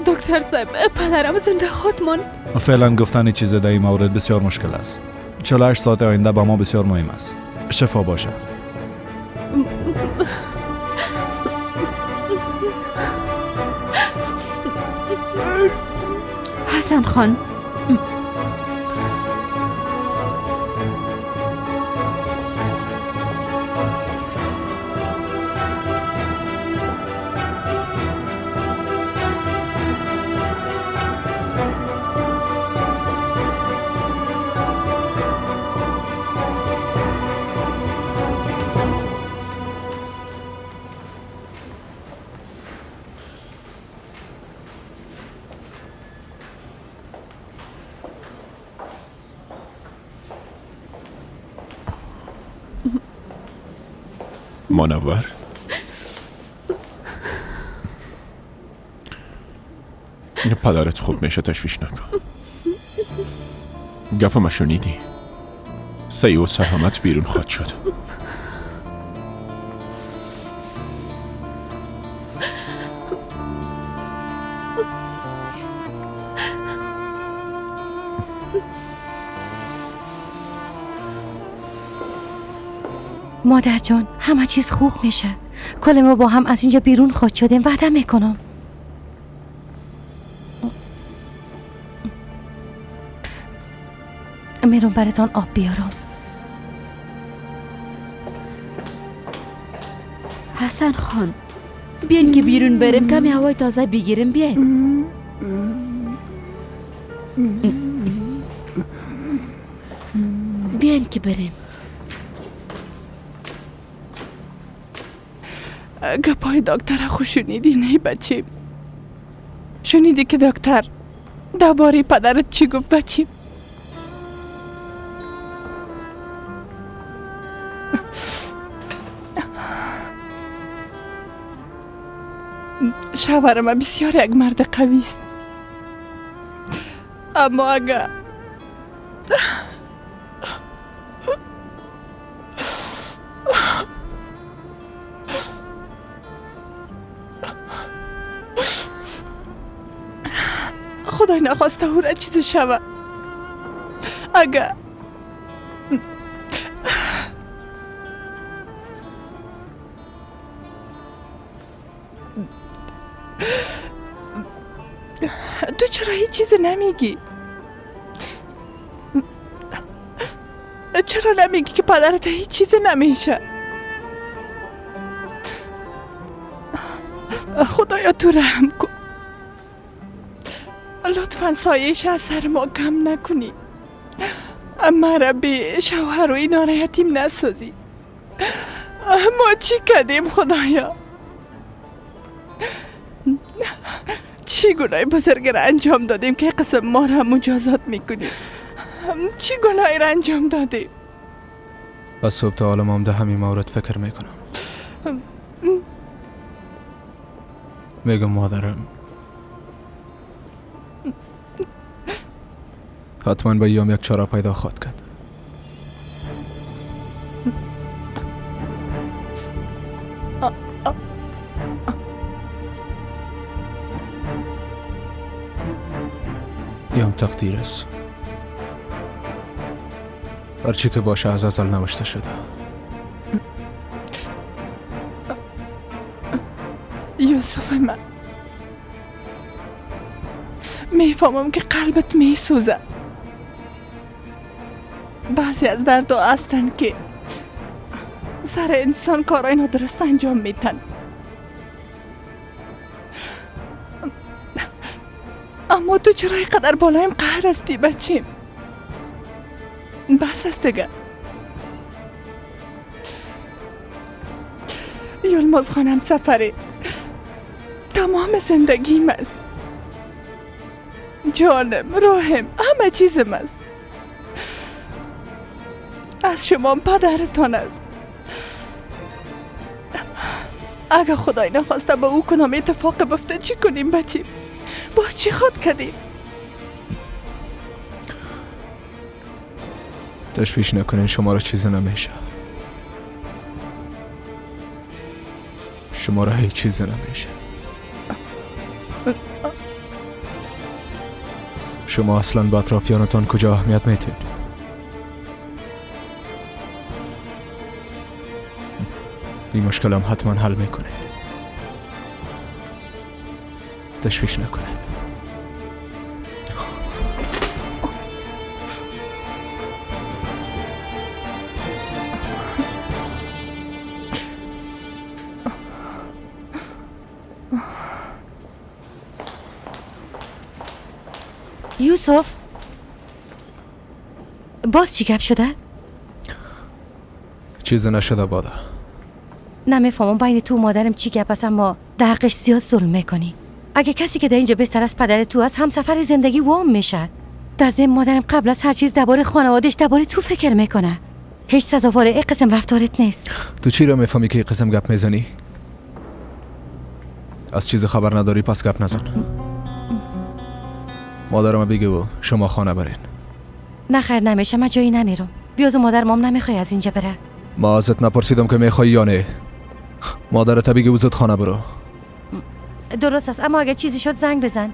دکتر صاحب، پدرم زنده خود ماند. فعلا گفتن چیز در این مورد بسیار مشکل است. 48 ساعت آینده با ما بسیار مهم است. شفا باشه. حسن خان، منور، پدرت خوب میشه، تشویش نکن. گپ شنیدی؟ سعی و سلامت بیرون خواهد شد. مادر جان، همه چیز خوب میشه. کل ما با هم از اینجا بیرون خواهد شدیم، وعده میکنم. میرم براتان آب بیارم. حسن خان، بیاین که بیرون بریم، کمی هوای تازه بگیریم. بیاین. بیاین که بریم. گپای دکتر خو شنیدی نه بچیم؟ شنیدی که دکتر درباره پدرت چی گفت بچیم؟ شوهر من بسیار یک مرد قوی است، اما اگر خدای نخواسته او را چیز شود، اگر تو چرا هیچ چیز نمیگی؟ چرا نمیگی که پدرت هیچ چیز نمیشه؟ خدایا تو رحم کن، لطفا سایه‌اش از سر ما کم نکنی، مرا به شوهر و اینا را یتیم نسازی. ما چی کردیم خدایا؟ چی گناه بزرگ را انجام دادیم که قسم ما را مجازات میکنی؟ چی گناهی را انجام دادیم؟ از صبح تا حالا ما ده همین مورد فکر میکنم. میگم مادرم حتما به ایام یک چاره پیدا خواهد کرد. ایام تقدیر است. هرچی که باشه از ازل نوشته شده. یوسف من، میفهمم که قلبت میسوزه. بعضی از دردها هستن که سر انسان کارای نادرست انجام میتن، اما تو چرا اینقدر بالایم قهر هستی بچیم؟ بس است دیگه. یلماز خانم سفری تمام زندگیم است، جانم، روحم، همه چیزم است. از شما پدرتان است. اگه خدای نخواسته با او کنم اتفاق بفته چی کنیم بچیم؟ باز چی خواد کردیم؟ تشویش نکنین، شما را چیزی نمیشه. شما را هیچ چیزی نمیشه. شما اصلا به اطرافیانتان کجا اهمیت میتین؟ این مشکلم حتما حل میکنه. تشویش نکنه. یوسف، باز چی گپ شده؟ چیزی نشده بادا. نمیفهمم بین تو و مادرم چی گپ است، اما در حقش زیاد ظلم میکنی. اگه کسی که در اینجا بستر از پدر تو است، همسفر زندگی وام میشه. در ضمن مادرم قبل از هر چیز درباره خانوادش، درباره تو فکر میکنه. هیچ سزاوار این قسم رفتارت نیست. تو چی را میفهمی که این قسم گپ میزنی؟ از چیز خبر نداری پس گپ نزن. مادرم بگو شما خانه برین. نه خیر نمیشه، من جایی نمیرم. بیاز مادرم هم نمیخوای از اینجا بره. ما ازت نپرسیدم که میخوای یا نه. مادرت بگو زود خانه برو. درست است، اما اگه چیزی شد زنگ بزن.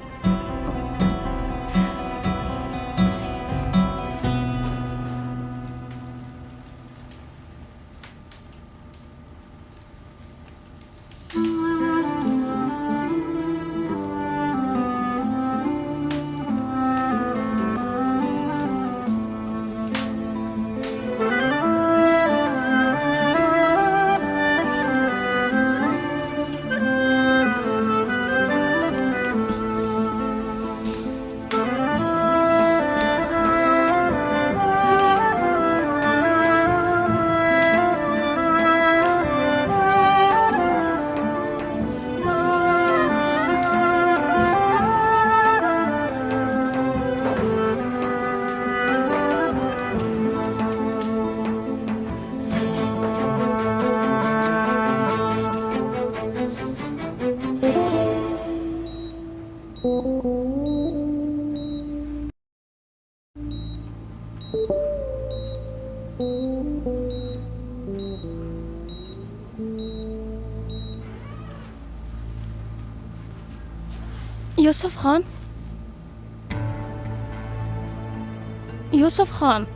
یوسف خان، یوسف خان،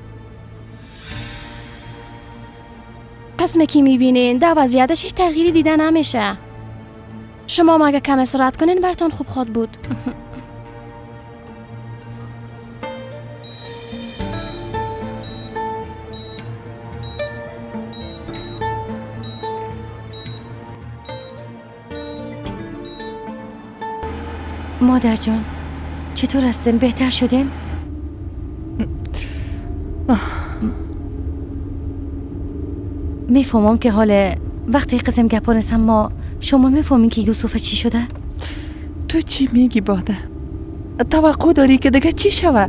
قسمه که میبینین در وضعیتش هیچ تغییری دیده نمیشه. شما مگه کم سرعت کنین براتون خوب خواد بود. مادر جان چطور هستین؟ بهتر شدین؟ میفهمم که حال وقتی قسم گپا نیست، اما شما میفهمین که یوسف چی شده؟ تو چی میگی باده؟ توقع داری که دیگه چی شوه؟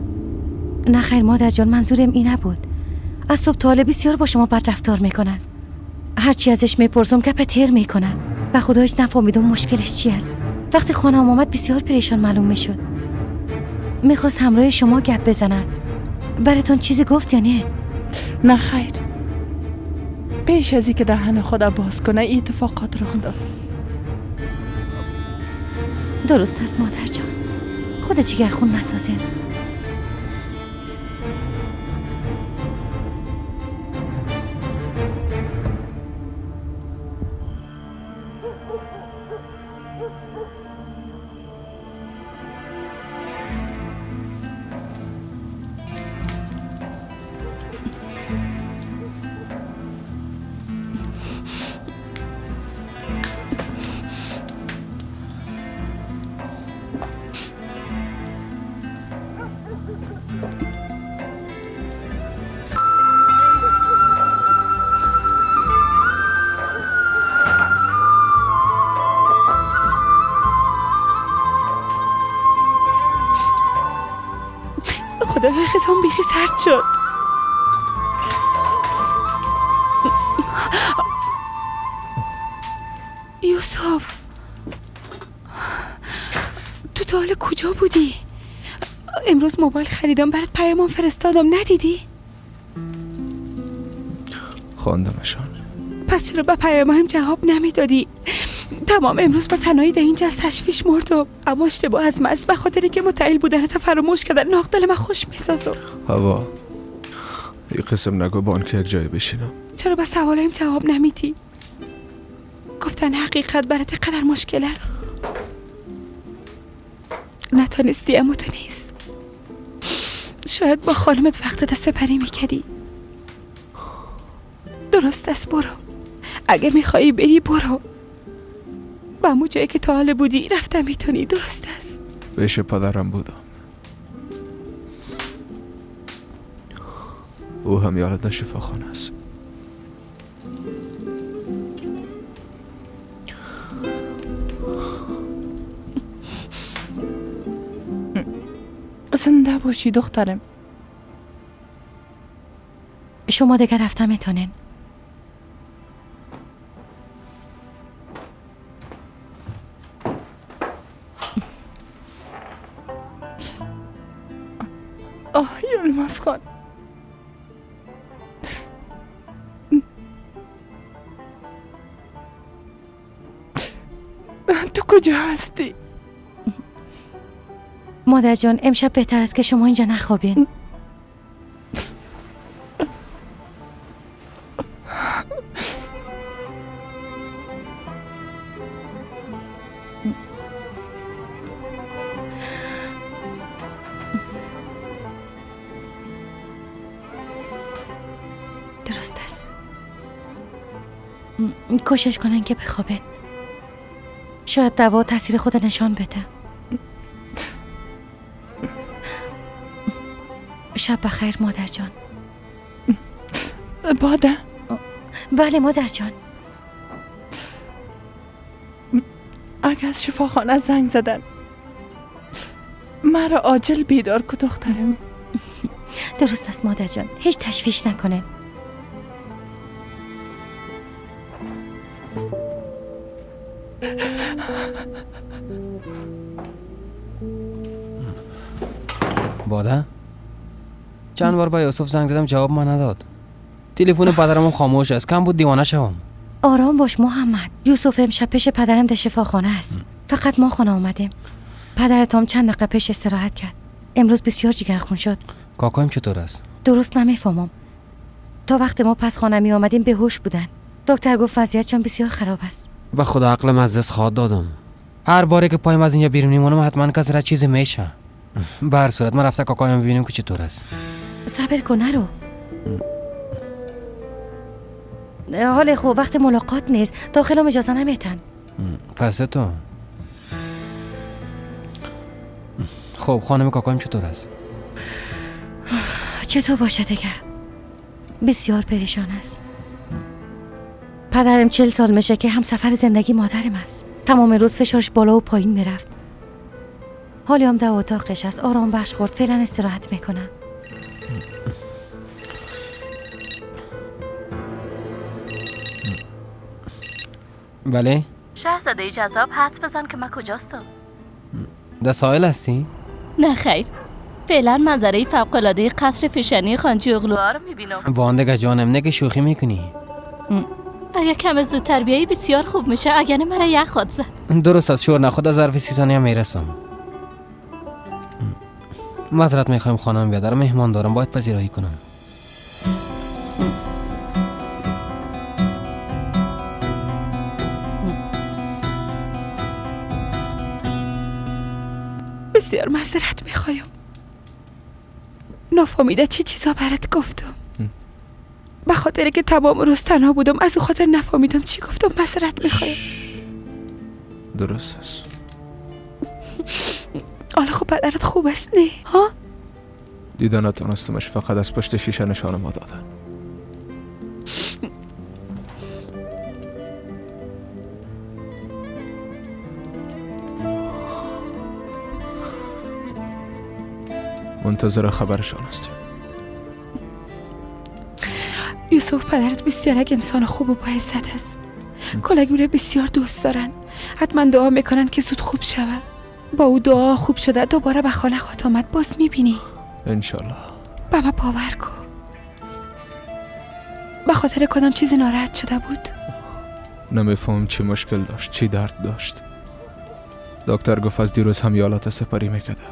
نه خیر مادر جان، منظورم این نبود. از صبح تا حالا بسیار با شما بد رفتار میکنن. هرچی ازش میپرسم گپ تیر میکنن. به خدایش نفهمیدم مشکلش چی است. وقتی خانم آمد بسیار پریشان معلوم میشد. میخواست همراه شما گپ بزنه. براتون چیزی گفت یا نه؟ نه خیر. پیش از اینکه دهن خدا باز کنه این اتفاقات رخ داد. درست است مادر جان. خود جگر خون نسازین. شد؟ یوسف تو تا حالا کجا بودی؟ امروز موبایل خریدم برات، پیامم فرستادم، ندیدی؟ خواندمشان. پس چرا به پیامم جواب نمیدادی؟ تمام امروز با تنهایی در اینجا از تشویش مردم، اما اشتباه از من است، به خاطری که متعیل بودنت فراموش کردن. ناقدل من خوش میسازم. هوا یه قسم نگو بان که یک جای بشینم. چرا به سوالایم جواب نمیدی؟ گفتن حقیقت برات قدر مشکل است. نتونستی اما تو نیست. شاید با خانمت وقت سپری میکردی. درست است، برو. اگه میخوایی بری برو. به همون جایی که تا حال بودی رفته میتونی. درست است. پیش پدرم بودم، او هم یالت شفاخانه است. زنده باشی دخترم. شما دیگه رفته میتونین. آه یلماز خان، تو کجا هستی؟ مادر جان امشب بهتر است که شما اینجا نخوابین. درست است. کوشش کنن که بخوابین. شاید دوا تاثیر خود نشان بده. شب بخیر مادر جان. باده؟ بله مادر جان. اگه از شفاخانه زنگ زدن مرا عاجل بیدار که دخترم. درست است مادر جان، هیچ تشویش نکنه. باده؟ چند بار با یوسف زنگ زدم جواب ما نداد. تلفن پدرم خاموش است، کم بود دیوانه شوم. آرام باش محمد، یوسف امشب پیش پدرم در شفاخانه است. فقط ما خانه آمدیم. پدرت هم چند دقیقه پیش استراحت کرد. امروز بسیار جگرخون شد. کاکایم چطور است؟ درست نمیفهمم. تا وقت ما پس خانه می آمدیم بهوش بودن. دکتر گفت وضعیتشان بسیار خراب است. به خدا عقلم از دست خواد دادم. هر باری که پایم از اینجا بیرون میمونم حتما کسی را چیزی میشه. به هر صورت من رفته کاکایم ببینیم که چطور است. صبر کن نرو. حال خوب وقت ملاقات نیست، داخلم اجازه نمیتن. پس تو خب خانم کاکایم چطور است؟ چطور باشه دیگه، بسیار پریشان است. پدرم 40 سال میشه که همسفر زندگی مادرم است. تمام روز فشارش بالا و پایین میرفت. حالی هم در اتاقش است، آرام بخش خورد، فعلا استراحت میکنه. بله؟ شاهزاده جذاب، حدس بزن که من کجاستم. در ساحل هستی؟ نه خیر، فعلا منظره فوق‌العاده قصر فشانی خانجی اغلوها رو میبینم. واندگه جانم، نه که شوخی میکنی. اگه کم زودتر بیایی بسیار خوب میشه، اگر نه مرا یخ خواهد زد. درست است، شور نخود از ظرف 30 ثانیه میرسم. معذرت میخوایم خانم بیادر، مهمان دارم، باید پذیرایی کنم. بسیار معذرت میخوایم، نفهمیده چه چیزا برات گفتم. به خاطر که تمام روز تنها بودم، از او خاطر نفهمیدم چی گفتم. معذرت میخوایم. درست است. حالا خب پدرت خوب است نه؟ ها؟ دیده نتونستمش، فقط از پشت شیشه نشان ما دادن. منتظر خبرشان هستیم. یوسف پدرت بسیار یک انسان خوب و با عزت است. کلگی او را بسیار دوست دارن. حتما دعا میکنن که زود خوب شود. با او دعا خوب شده دوباره به خانه خواهد آمد. باز میبینی. انشالله. به من باور کن. به خاطر کدام چیزی ناراحت شده بود؟ نمیفهم چی مشکل داشت، چی درد داشت. دکتر گفت از دیروز هم یالات سپری میکده.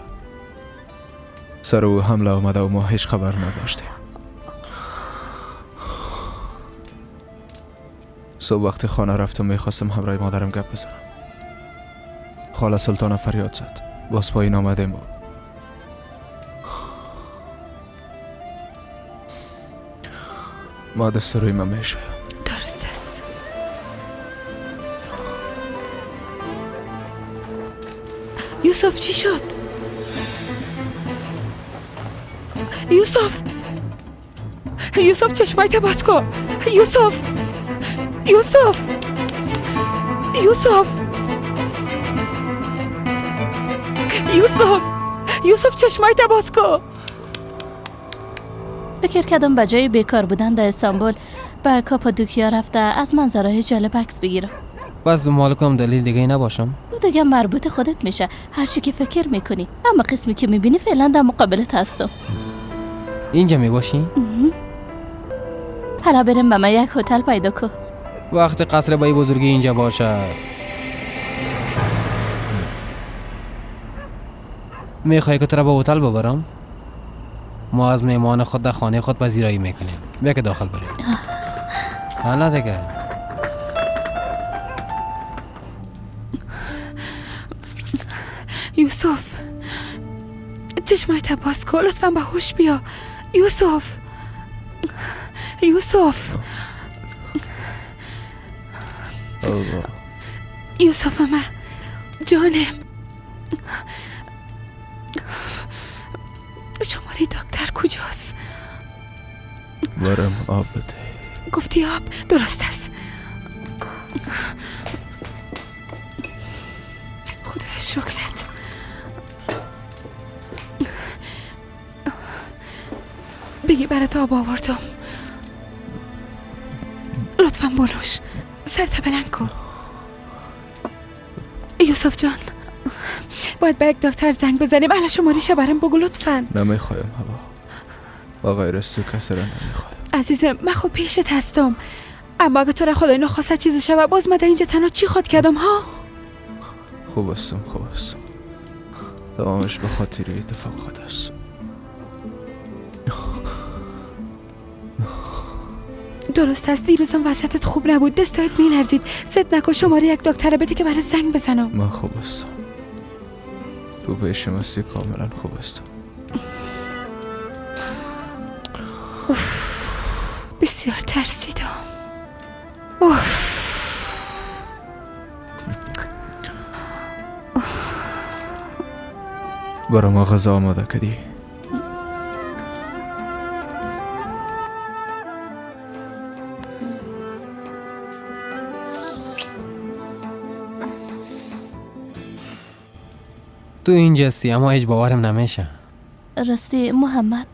سر او حمله آمده و ما هیچ خبر نداشتیم. صبح وقتی خانه رفتم میخواستم همراه مادرم گپ بزنم. خاله سلطانه فریاد زد. باز پایین آمدیم. ما دست روی من میشویم. درست است. یوسف چی شد؟ یوسف، یوسف چشمایت باز کن. یوسف، یوسف، یوسف، یوسف، یوسف چشمایت باز کن. فکر کردم به جای بیکار بودن در استانبول به کاپادوکیا رفته از منظرهای جالب عکس بگیرم. باز دنبال کنم دلیل دیگه نباشم. او دیگه مربوط خودت میشه، هر چی که فکر میکنی. اما قسمی که میبینی فعلا در مقابلت هستم. اینجا میباشی؟ حالا بریم به من یک هتل پیدا کن. وقت قصر بای بزرگی اینجا باشه. میخوای که تو را به هتل ببرم؟ ما از مهمان خود در خانه خود پذیرایی میکنیم. بیا که داخل بریم. حالا دیگه یوسف چشمایت باز کن، لطفا به هوش بیا. یوسف، یوسف، یوسف من جانم، شماره دکتر کجاست؟ برم آب بده. گفتی آب؟ درست است. خدایا شکرت. بگی برات آب آوردم. لطفا بنوش. سرت بلند کن. یوسف جان باید به یک دکتر زنگ بزنیم. الان شماره‌ش برام بگو لطفا. نمیخوایم هوا. با غیر از تو کسی را نمیخوایم. عزیزم من خب پیشت هستم، اما اگه تو را خدای نخواسته چیزی شود باز من در اینجا تنها چی خود کردم ها؟ خوب هستم، خوب هستم. تمامش به خاطر اتفاق خود است. درست است. دیروزم وسطت خوب نبود، دستایت میلرزید. زد نکن، شماره یک دکتر بده که برای زنگ بزنم. من خوب هستم، تو پیشم هستی کاملا خوب هستم. اوف بسیار ترسیدم. اوف برای ما غذا آماده کردی؟ تو اینجا هستی اما هیچ باورم نمیشه. راستی محمد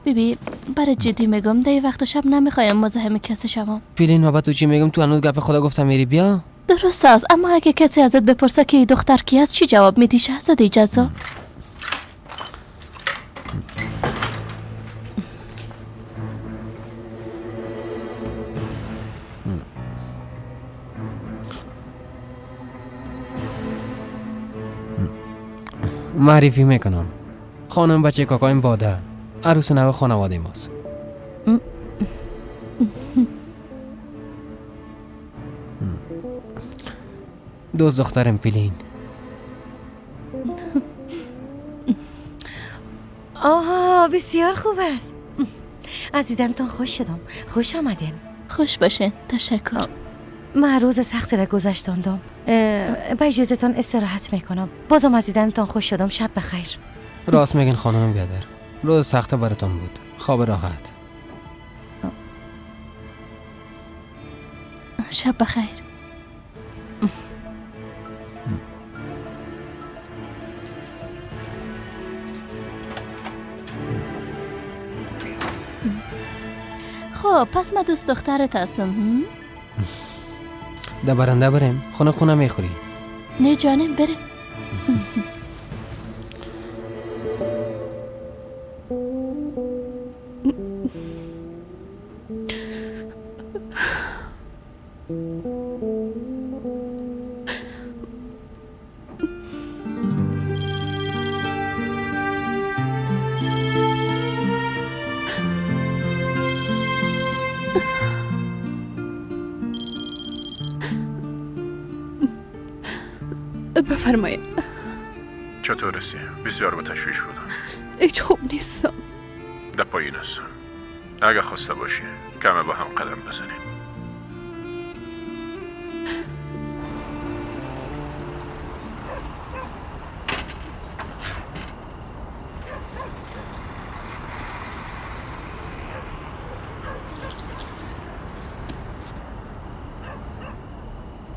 بیبی برای جدی میگم در وقت شب نمیخوایم مزاحم کسی شوم. پیلین ما تو چی میگم؟ تو هنوز گپ خدا گفتم میری بیا. درست است، اما اگه کسی ازت بپرسه که دختر کی است چی جواب میدی شهزاده جذاب؟ معرفی میکنم، خانم بچه کاکایم باده، عروس نو خانواده ماست. دوست دخترم پیلین. آها بسیار خوب است. از دیدنتان خوش شدم. خوش آمدین. خوش باشه، تشکر. من روز سختی را گذشتاندم. به اجازهتان استراحت میکنم. بازم از دیدنتان خوش شدم. شب بخیر. راست میگین خانم بیادر، روز سخت براتون بود. خواب راحت. شب بخیر. خب خب پس من دوست دخترت هستم. ده برنده بریم خونه خونه میخوری. نه جانم بریم. بفرمایید. چطور هستی؟ بسیار به تشویش بودم. هیچ خوب نیستم. در پایین هستم. اگه خواسته باشی کمه با هم قدم بزنیم.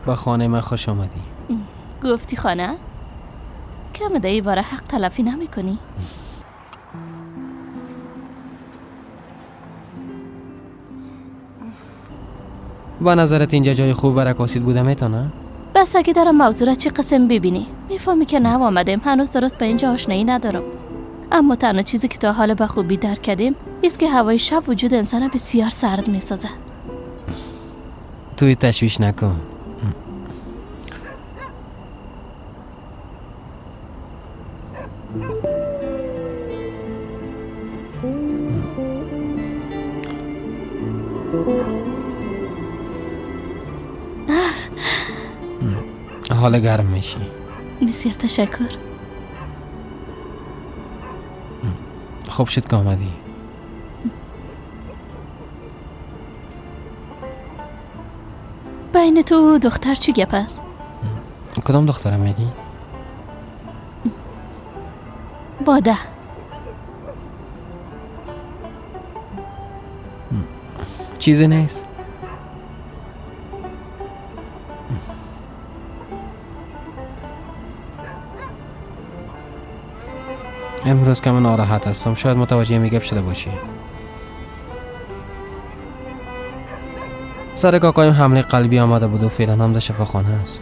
به خانه من خوش آمدی. گفتی خانه؟ کم ده ای باره حق تلفی نمی کنی؟ با نظرت اینجا جای خوب برای کاسید بوده میتونه؟ بس اگه دارم موضوع را چه قسم ببینی میفهمی که نو آمدیم، هنوز درست به اینجا آشنایی ندارم. اما تنها چیزی که تا حال به خوبی درک کردیم است که هوای شب وجود انسان بسیار سرد میسازه. توی تشویش نکن. حال گرم میشی. بسیار تشکر. خوب شد که آمدی. بین تو دختر چی گپ است؟ کدام دخترم میگی؟ باده. چیزی نیست. امروز که من ناراحت هستم، شاید متوجه میگپ شده باشی. سر کاکایم حمله قلبی آمده بود و فعلا هم در شفاخانه است.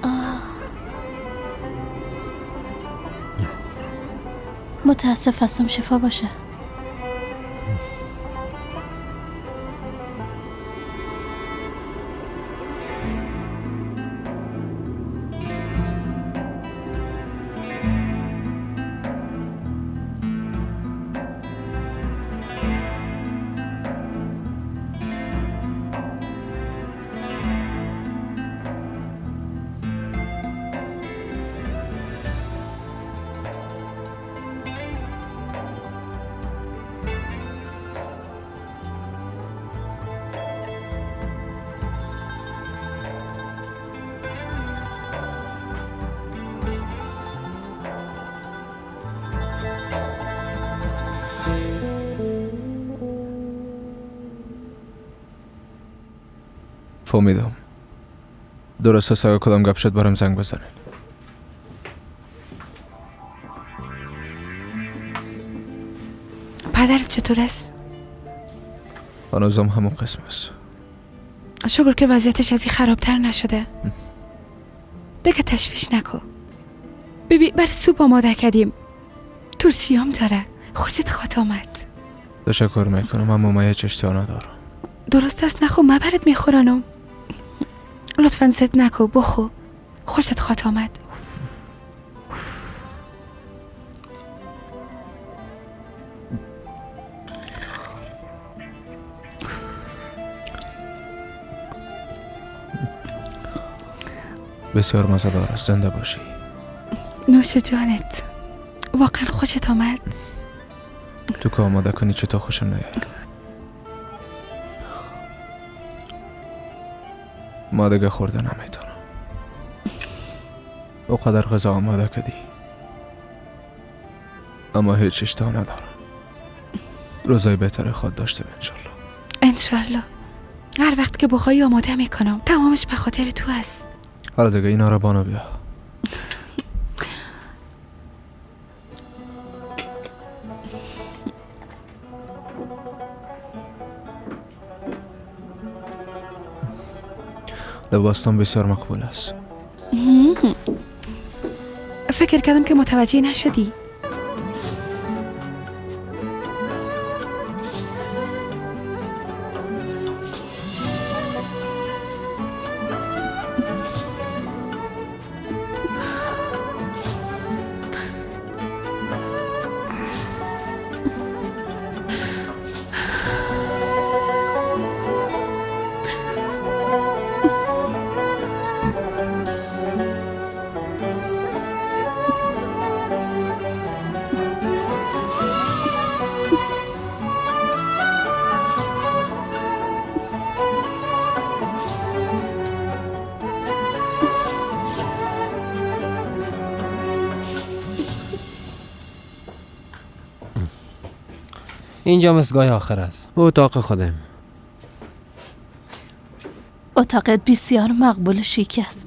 متاسف هستم، شفا باشه. فهمیدم. درست است، اگه کدام گپ شد برام زنگ بزنین. پدرت چطور است؟ هنوزم همون قسم است. شکر که وضعیتش از این خرابتر نشده. دیگه تشویش نکن. ببین برای سوپ آماده کردیم. ترشیام داره. خوشت خواهد آمد. تشکر میکنم اما من هیچ اشتها ندارم. درست است، نخو من برات میخورانم. لطفا زد نکو، بخو. خوشت خواهد آمد. بسیار مزه‌دار است، زنده باشی. نوش جانت، واقعا خوشت آمد. تو که آماده کنی چطور خوشم نیاد. ما دیگه خورده نمیتونم. او قدر غذا آماده کردی اما هیچ اشتها ندارم. روزای بهتر خود داشته انشالله. انشالله. هر وقت که بخوای آماده میکنم. تمامش به خاطر تو است. حالا دیگه اینا رو بانو بیا. لباستان بسیار مقبول است. فکر کردم که متوجه نشدی. اینجا مسگاه آخر است. اتاق خودم. اتاقت بسیار مقبول شیک است.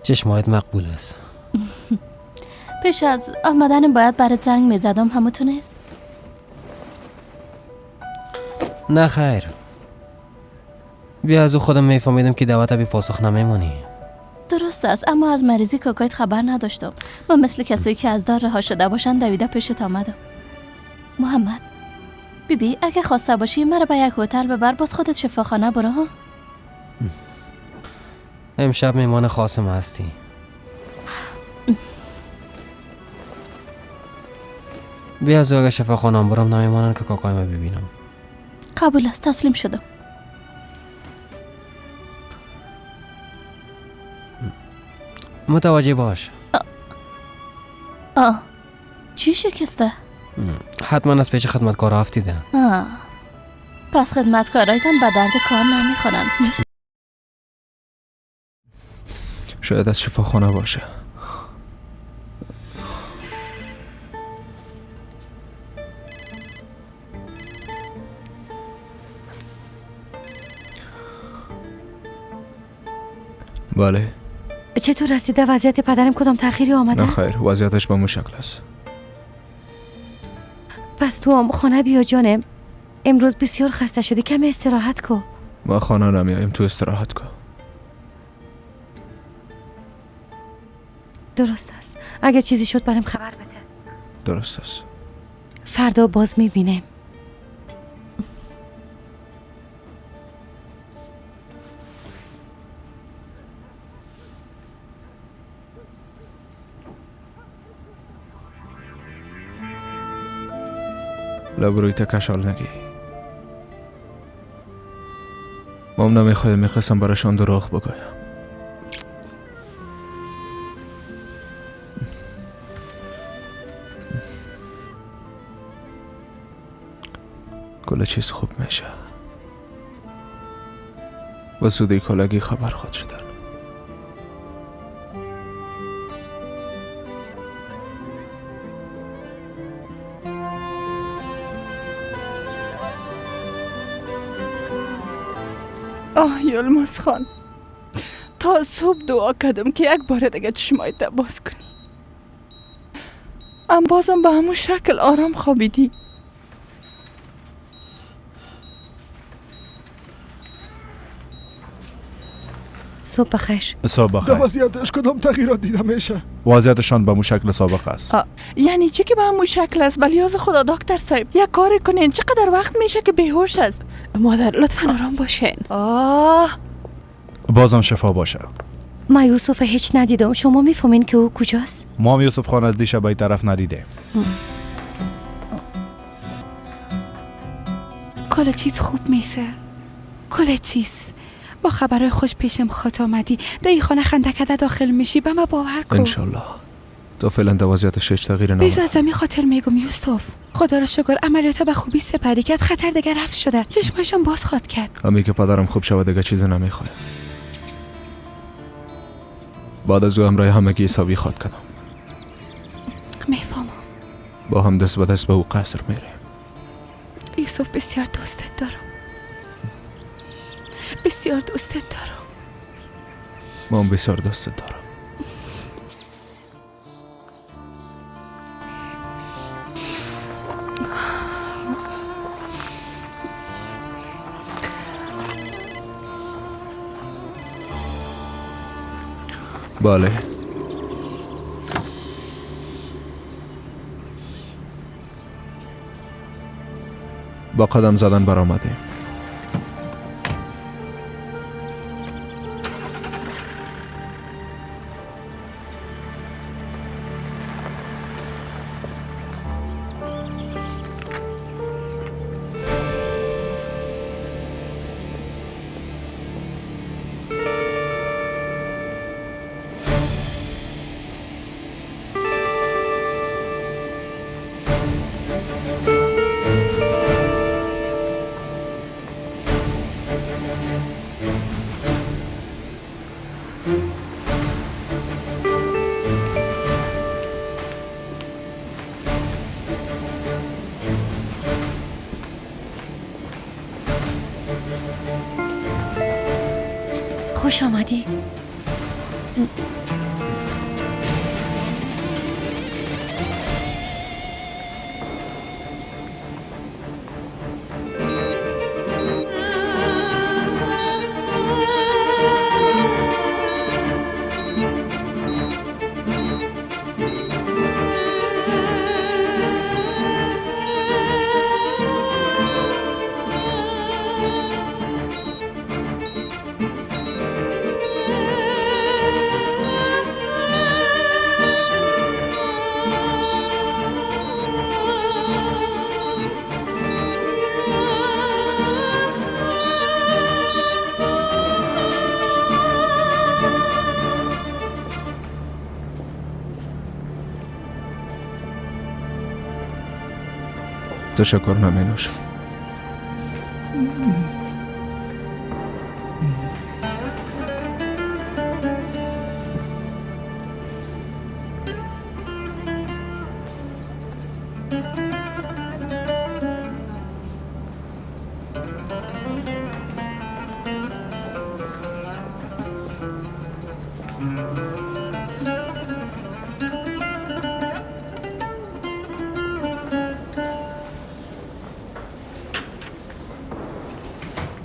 چشمایت مقبول است. پیش از آمدن باید برات زنگ میزدم، همونطور نیست؟ نه خیر. بیا از او خودم میفهمیدم که دعوت بی پاسخ نمیمانی. درست است، اما از مریضی کاکایت خبر نداشتم. من مثل کسایی که از دار رها شده باشن دویده پیشت آمدم. محمد بیبی اگه خواسته باشی مرا به یک هتل ببر، باز خودت شفاخانه برو ها. امشب میمان خاص ما هستی. بیا از اگه شفاخانه برم نمیمانن که کاکای ما ببینم. قبول است، تسلیم شدم. متوجه باش. آه چی شکسته؟ حتما از پیش خدمتکار افتیده. پس خدمتکارایتان به درد کار نمیخورن. شاید از شفاخانه باشه. بله. چطور رسیده وضعیت پدرم؟ کدام تأخیری آمده؟ نه خیر، وضعیتش به مشکل است. پس تو هم خانه بیا جانم. امروز بسیار خسته شدی، کمی استراحت کن. ما خانه نمیایم، تو استراحت کن. درست است. اگه چیزی شد برام خبر بده. درست است. فردا باز میبینیم. لب روی تکشال نگی. مام نمیخوایم میخواستم براشان دروغ بگویم. کل چیز خوب میشه. با زودی کلگی خبر خود شدن. آه یلماز خان، تا صبح دعا کردم که یک بار دیگه چشمایت باز کنی، ام بازم به همون شکل آرام خوابیدی. صبح بخیر. صبح بخیر. وضعیتش کدام تغییرات دیده میشه؟ وضعیتشان به مو شکل سابق است. یعنی چی که به همون شکل است؟ بلیاز خدا دکتر صاحب یک کار کنین، چقدر وقت میشه که بیهوش است. مادر لطفا آرام باشین. آه بازم شفا باشه. ما یوسف هیچ ندیدم، شما میفهمین که او کجاست؟ ما هم یوسف خان از دیشب به طرف ندیده. کل چیز خوب میشه، کل چیز. با خبرهای خوش پیشم خات آمدی، در این خانه خنده کده داخل میشی، به ما باور کن. انشالله. تا فعلا در وضعیتش هیچ تغییر نمود. بیزو از همین خاطر میگم یوسف، خدا را شکر عملیات به خوبی سپری کرد، خطر دیگه رفت شده، چشمشم باز خواد کرد. همی که پدرم خوب شود دیگه چیزی نمیخواد. بعد از او همراه همگی حسابی خواد کردم. میفهمم. با هم دست به دست به او قصر میریم. یوسف بسیار دوستت دارم، بسیار دوستت دارم. من بسیار دوستت دارم. بله. با قدم زدن برآمدیم. خوش آمدی. تشکر نمینوشم.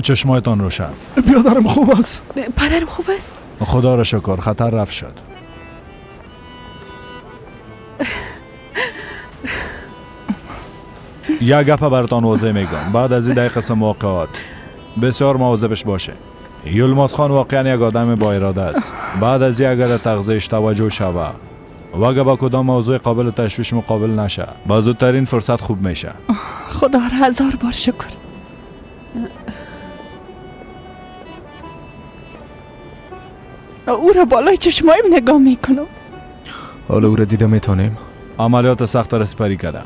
چشمایتان روشن. بیادرم خوب است. پدرم خوب است. خدا را شکر خطر رفع شد. یک گپ براتان واضح میگم، بعد از این قسم واقعات بسیار مواظبش باشه. یلماز خان واقعا یک آدم با اراده است. بعد از این اگر تغذیه‌اش توجه شوه و اگر با کدام موضوع قابل تشویش مقابل نشه، با زودترین فرصت خوب میشه. خدا را هزار بار شکر. او را بالای چشمایم نگاه میکنم. حالا او را دیده میتونیم؟ عملیات سخت را سپری کردم.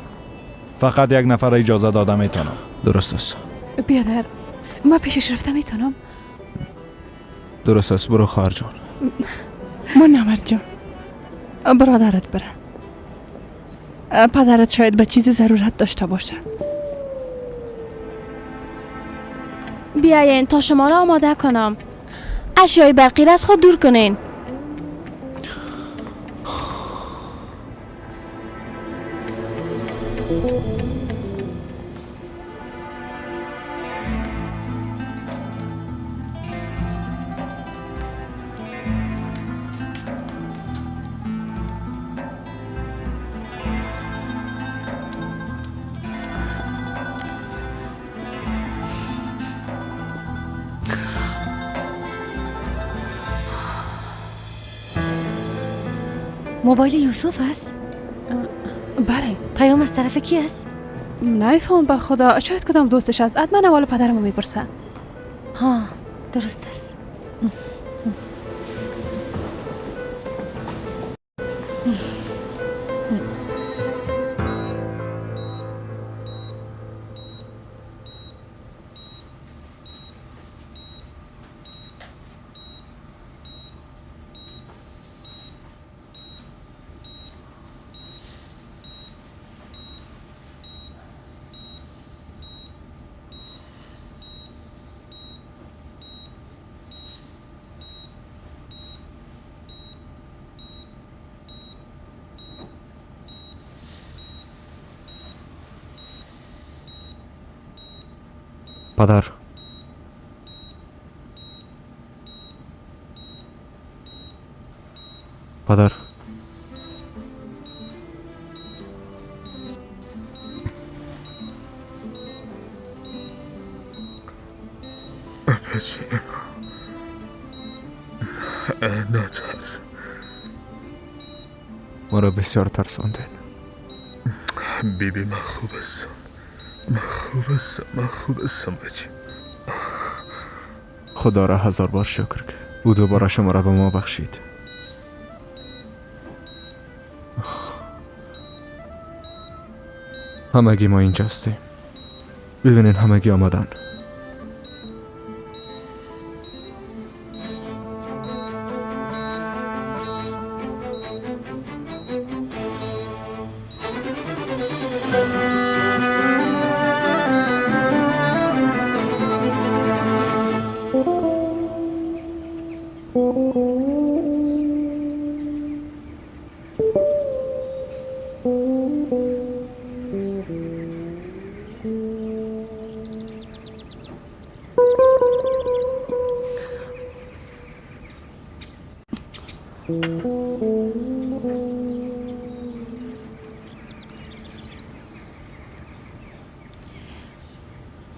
فقط یک نفر اجازه داده میتونم. درست است. بیادر ما پیشش رفته میتونم؟ درست است، برو خواهر جان. منور جان، برادرت بره. پدرت شاید به چیزی ضرورت داشته باشه. بیاین تا شما را آماده کنم. اشیای برقی را از خود دور کنین. موبایل یوسف است؟ بله. پیام از طرف کی است؟ نمیفهم به خدا، شاید کدام دوستش است. حتما اول پدرمو میپرسه. ها درست است. پدر، پدر، بچه نترس، ما را بسیار ترساندین. بیبی من خوب هستم، من خوب هستم، من خوب هستم بچه. خدا را هزار بار شکر که او دوباره شما را به ما بخشید. همگی ما اینجا هستیم. ببینین همگی آمدن.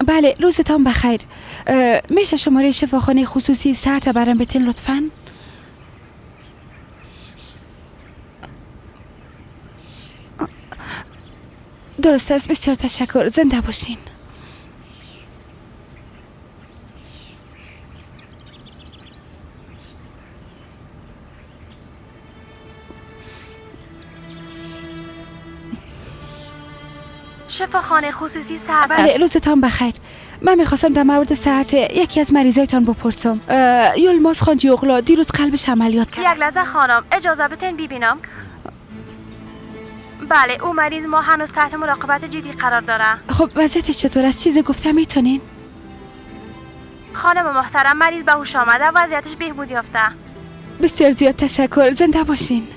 بله روزتان بخیر. میشه شماره شفاخانه خصوصی ساعت برام بتین لطفاً؟ درست است، بسیار تشکر، زنده باشین. شفاخانه خصوصی ساعت. بله روزتان بخیر. من میخواستم در مورد ساعت یکی از مریضایتان بپرسم. یلماز خانجی اغلا دیروز قلبش عملیات کرد. یک لحظه خانم، اجازه بتین ببینم. بله او مریض ما هنوز تحت مراقبت جدی قرار داره. خب وضعیتش چطور است؟ چیزی گفته میتونین؟ خانم محترم مریض به هوش آمده، وضعیتش بهبود یافته. بسیار زیاد تشکر، زنده باشین.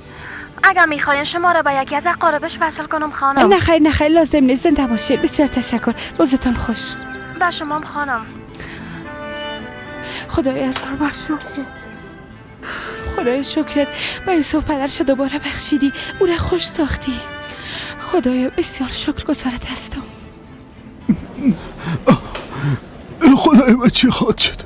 اگر میخواین شما را به یکی از اقاربش وصل کنم خانم. نه خیر نه خیر، لازم نیست، زنده باشین. بسیار تشکر، روزتان خوش. به شما خانم. خدای هزار بار شکرت، خدای شکرت با یوسف پدرش دوباره بخشیدی، او را خوش ساختی. خدای بسیار شکرگزارت هستم. خدای من چی خواهد شد؟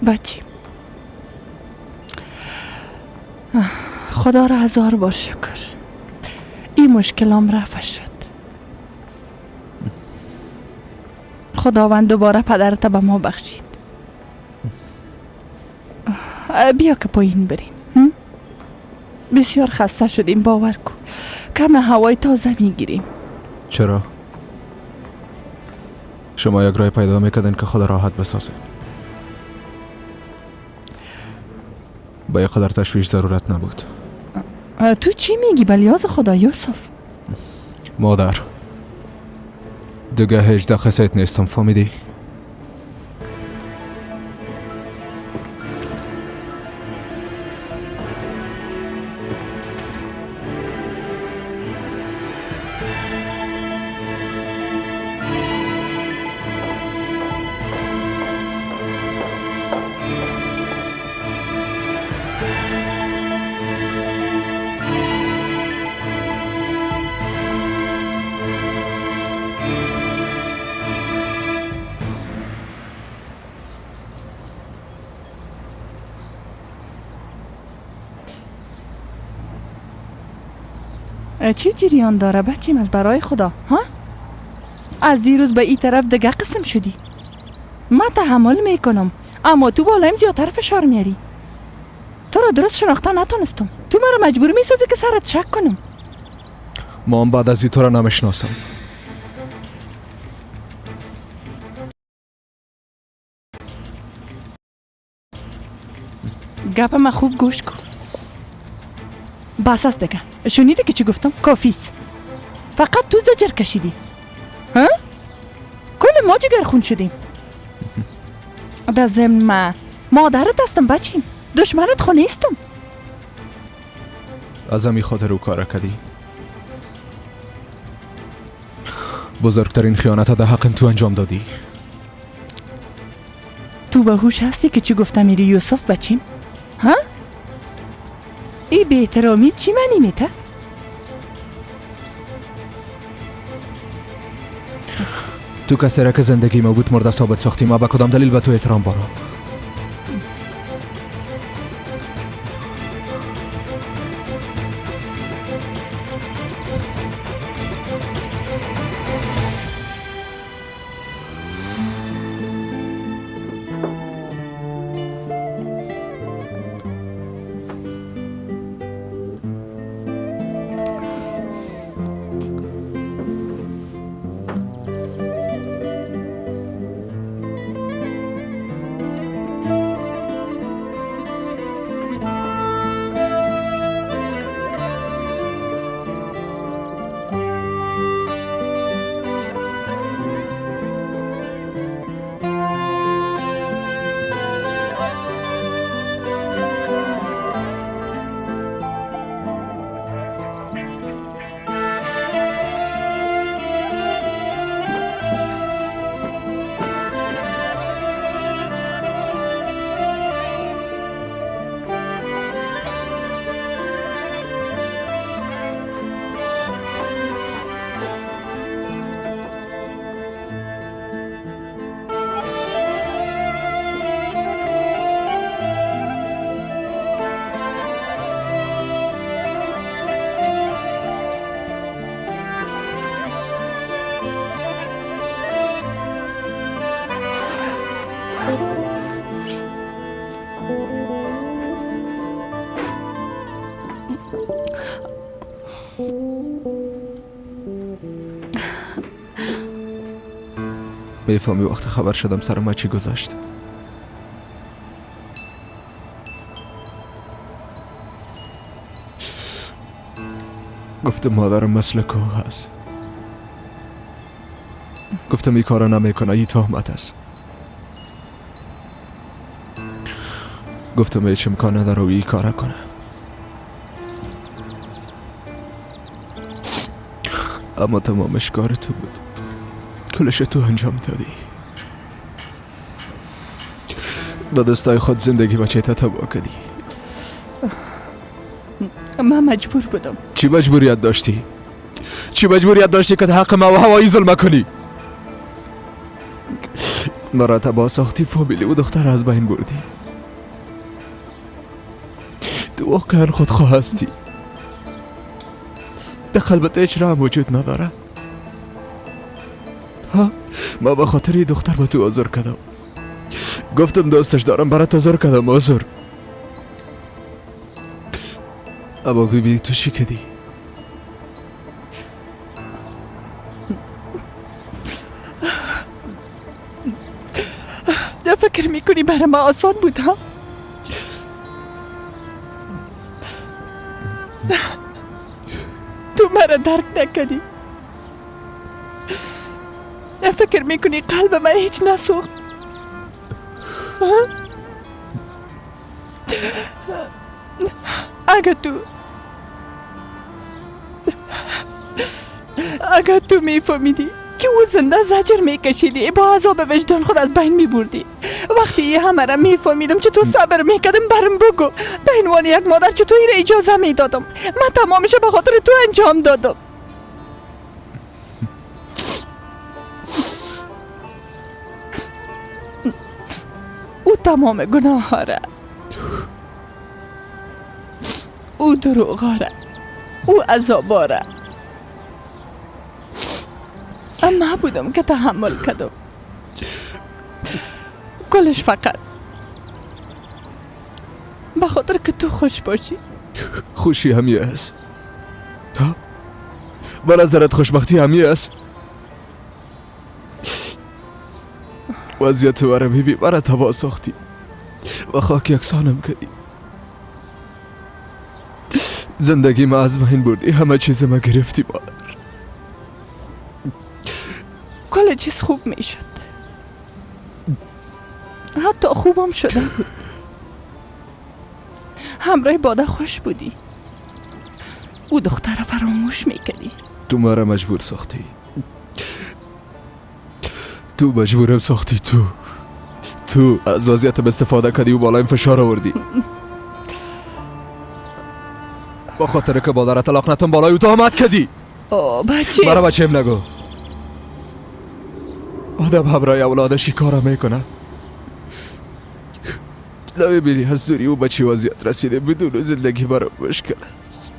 بچه خدا را هزار بار شکر، این مشکلام رفع شد. خداوند دوباره پدرت به ما بخشید. بیا که پایین بریم. بسیار خسته شدیم، باور کن. کم هوای تازه میگیریم. چرا؟ شما یک راه پیدا میکردین که خود راحت بسازین. با یک قدر تشویش ضرورت نبود. تو چی میگی بلیاز خدا یوسف؟ مادر دیگه هیچ دقیقه نیستم، فهمیدی؟ چی جریان داره بچیم از برای خدا؟ ها؟ از دیروز به این طرف دیگه قسم شدی. من تحمل میکنم اما تو بالایم زیادتر فشار میاری. تو را درست شناخته نتونستم. تو مرا مجبور میسازی که سرت شک کنم. ما هم بعد از این تو را نمیشناسم. گپ ما خوب گوش کن. بس است دیگه. شنیدی که چی گفتم؟ کافیست. فقط تو زجر کشیدی. ها؟ کل ما جگر خون شدیم. در ضمن ما مادرت هستم بچیم، دشمنت خو نیستم. از همی خاطر او کار کردی؟ بزرگترین خیانت در حق تو انجام دادی. تو به هوش هستی که چی گفتم میری یوسف بچیم؟ ها؟ ای به احترامی چی معنی میته؟ تو کسی را که زندگی ما بود مرده ثابت ساختی، ما به کدام دلیل به تو احترام بارم؟ میفهمی وقت خبر شدم سر ما چی گذاشت؟ گفتم مادرم مثل کوه هست. گفتم این کارا نمیکنه، این تهمت است. گفتم هیچ امکان نداره این کارا کنه. اما تمامش کار تو بود، کلش تو انجام دادی. با دستای خود زندگی بچه تا تباه کردی. من مجبور بودم. چی مجبوریت داشتی؟ چی مجبوریت داشتی که حق ما و هوایی ظلم کنی؟ مرا تباه ساختی، فامیلی و دختر از بین بردی. تو واقعا خودخواه هستی. در قلبت هیچ رحم وجود نداره. ها؟ ما به خاطر دختر به تو عذر کردم. گفتم دوستش دارم، برات عذر کردم، عذر. اما ببین تو چی کردی؟ ده فکر میکنی برای ما آسان بود ها؟ تو مرا درک نکردی. نه فکر میکنی قلب من هیچ نسوخت؟ اگر تو میفهمیدی که او زنده زجر میکشیدی، با عذاب وجدان خود از بین میبردی. وقتی یه همه را میفهمیدم چطور صبر میکردم، برم بگو به عنوان یک مادر چطور را اجازه میدادم. من تمامش به خاطر تو انجام دادم. او تمام گناه را، او دروغ را، او عذاب را، اما بودم که تحمل کردم. کلش فقط به خاطر که تو خوش باشی. خوشی همی است. به نظرت خوشبختی همی است؟ وضعیت مرا بیبی، مرا تباه ساختی و خاک یکسانم کردی. زندگی ما از بین بردی، همه چیز ما گرفتی مادر. کل چیز خوب میشد، حتی خوبم شده بود. همراه باده خوش بودی، او دختر را فراموش میکردی. تو مرا مجبور ساختی، تو مجبورم ساختی. تو از وضعیتم استفاده کردی و بالایم فشار آوردی. با خاطر که مادر طلاق نتم بالای او تهمت کردی. بچه مرا بچه‌م نگو. آدم همراه اولادش کارا میکنه. نمیبینی از دوری او به چه وضعیت رسیده؟ بدون زندگی برام مشکل است.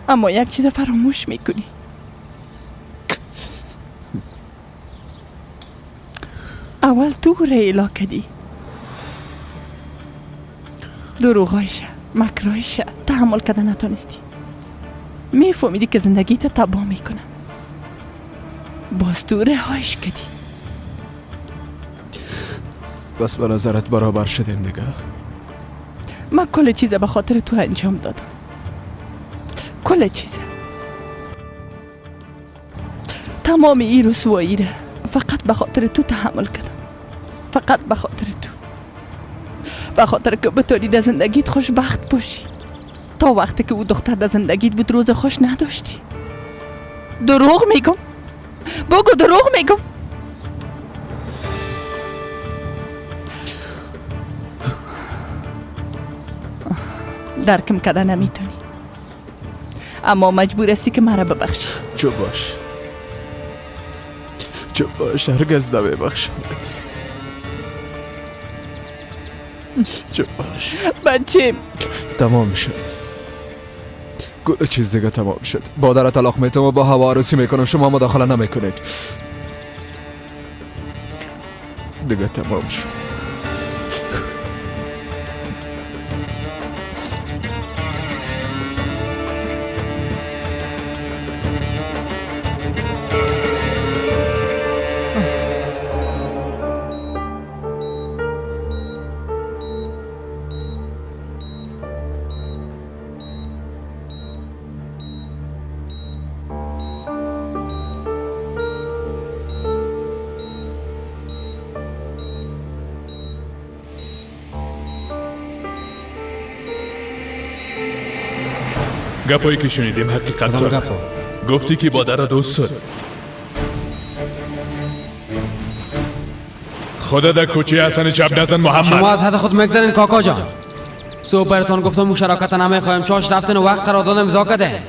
اما یک چیز فراموش میکنی. اول تو را اعلا کردی، دروغایش، مکرایش تحمل کرده نتانستی. میفهمیدی که زندگی تا تباه میکنه، باز تو رهایش کردی. بس به نظرت برابر شدیم دیگه؟ من کل چیز به خاطر تو انجام دادم، کل چیز، تمام این رسوایی را فقط به خاطر تو تحمل کردم، فقط به خاطر تو، به خاطر که بتونی در زندگیت خوشبخت باشی. تا وقتی که او دختر در زندگیت بود روز خوش نداشتی. دروغ میگم؟ بگو دروغ میگم. درکم کده نمیتونی، اما مجبور هستی که مرا ببخشی. چوب باش، چوب باش، هرگز نمیبخشمت. چوب باش بچه. تمام شد، کل چیز دیگه تمام شد. با طلاق میتم و با هوا عروسی میکنم، شما مداخله نمیکنید دیگه. تمام شد. گپایی که شنیدیم حقیقت داره. گفتی که بادر را دوست داری. خدا در کوچه حسن چپ نزن محمد. شما از حد خود میگذرین کاکا جان. صبح براتون گفتم مشارکت نمیخوایم، چاش رفتن و وقت قرارداد امضا کرده.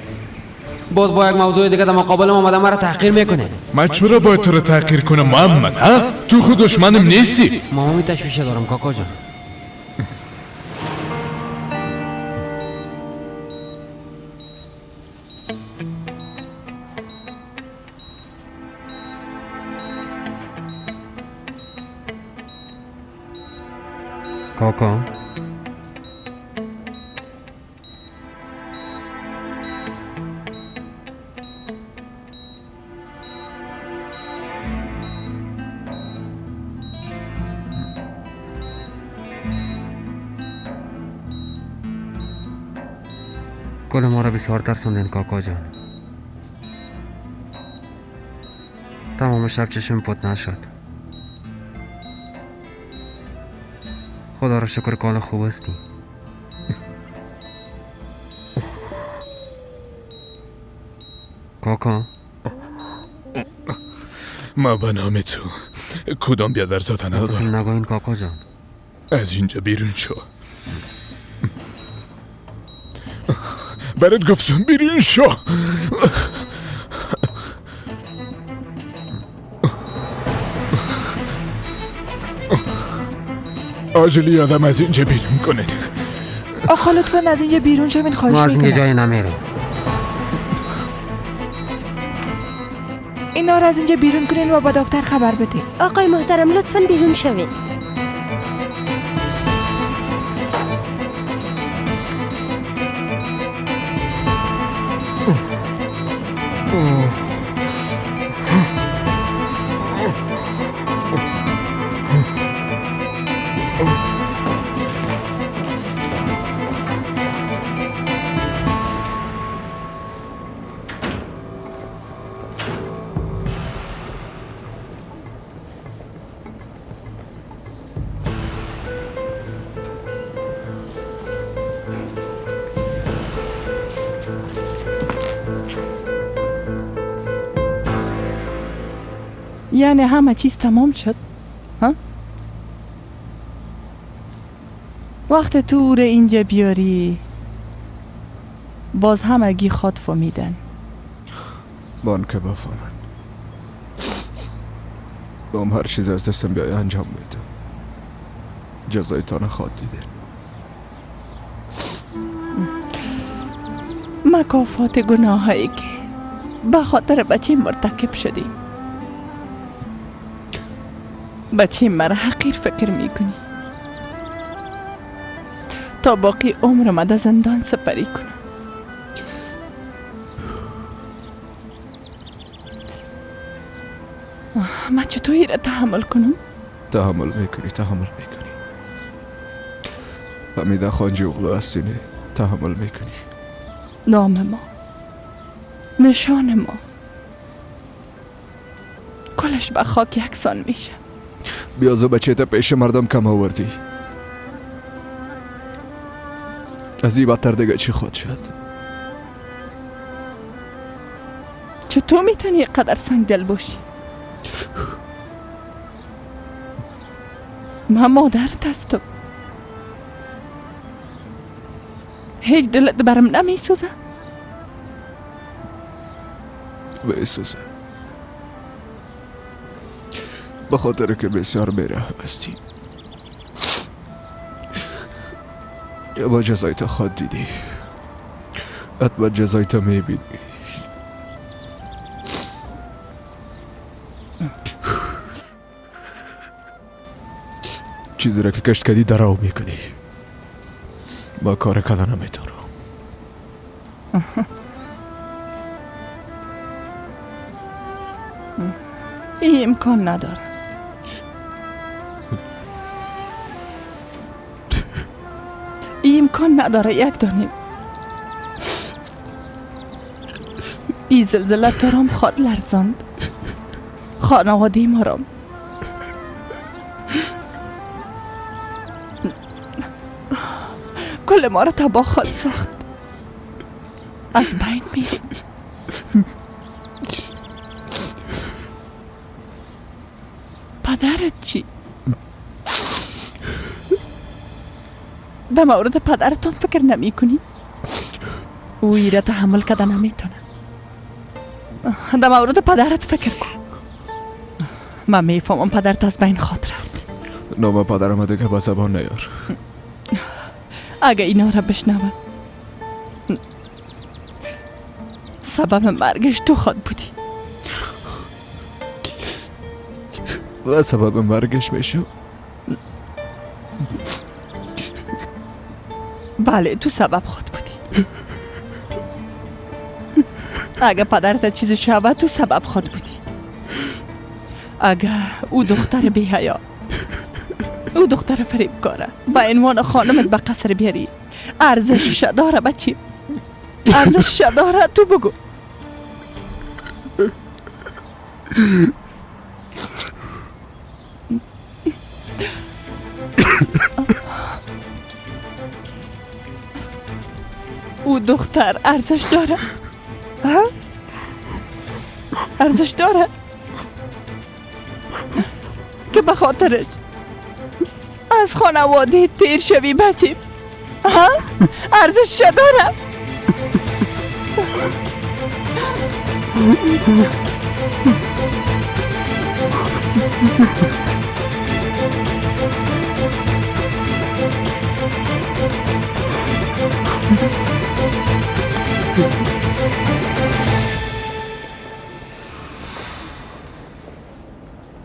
باز با یک موضوع دیگه در مقابل آمده مرا تحقیر میکنه. من چرا باید تو رو تحقیر کنم محمد؟ ها؟ تو خود دشمنم نیستی. ما می تشویش دارم کاکا جان. کاکا کل ما را بسیار ترساندین کاکا جان. تمام شب چشم پت نشد. خدا را شکر کال خوب هستی. کاکا ما به نام تو کدام بیادر زده ندارم. نگوین کاکا جان. از اینجا بیرون شو. برات گفتم بیرون شو. عاجلی آدم از اینجا بیرون کنید. آقا لطفا از اینجا بیرون شوین، خواهش میکنم. ما از اینجا جایی نمیرم. اینا رو از اینجا بیرون کنین و با دکتر خبر بدین. آقای محترم لطفا بیرون شوین. Oh. یعنی همه چیز تمام شد؟ ها؟ وقت تو او را اینجا بیاری باز همگی خواد فهمیدن. بان که بفهمن. بام هر چیز از دستم بیای انجام میدم. جزایتان خواد دیده. مکافات گناهایی که به خاطر بچه مرتکب شدی. بچه مرا حقیر فکر میکنی. تا باقی عمرم در زندان سپری کنم. من چطوری را تحمل کنم؟ تحمل میکنی، تحمل میکنی. حمیده خانجی اغلو هستی نه؟ تحمل میکنی. نام ما، نشان ما، کلش به خاک یکسان میشه. بیازو بچه تا پیش مردم کم آوردی. از این بدتر دیگه چی خود شد؟ چطور میتونی قدر سنگ دل باشی؟ من مادرت هستم. هیچ دلت برم نمیسوزه؟ میسوزه، به خاطر که بسیار بی‌رحم هستی. با جزای تا خود دیدی، حتما جزای تا میبینی. چیزی را که کشت کردی درو میکنی. با کار کردن نمیتونم. این امکان نداره. این امکان نداره یک دانه. این زلزله تو رام خواد لرزاند، خانواده ما رام. کل ما را تباه خواد ساخت. از بین میریم. پدرت چی؟ در مورد پدرتون فکر نمی کنی؟ او ایره تحمل کده نمیتونه. در مورد پدرت فکر کن. من میفهمم پدرت از بین خواد رفت. نام پدرم دیگه به زبان نیار. اگه اینا را بشنوه سبب مرگش تو خواد بودی. و سبب مرگش میشم؟ بله، تو سبب خود بودی. اگه پدرت چیزی شود تو سبب خود بودی. اگه او دختر بی حیا، او دختر فریبکاره به عنوان خانمت به قصر بیاری، ارزشش داره بچی، ارزشش داره. تو بگو. او دختر ارزش داره؟ ارزش داره که به خاطرش از خانواده تیر شوی بچیم؟ ارزش داره؟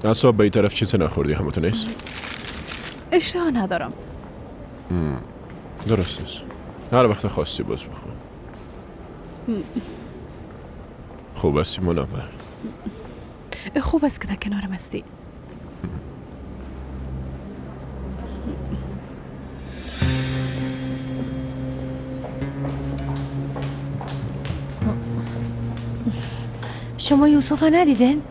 اصلا به این طرف چیزی نخوردی همتون نیست؟ اشتها ندارم. درست است. هر وقت خواستی باز بخور. خوب هستی منور؟ خوب است که در کنارم هستی. شما یوسف ندیدین؟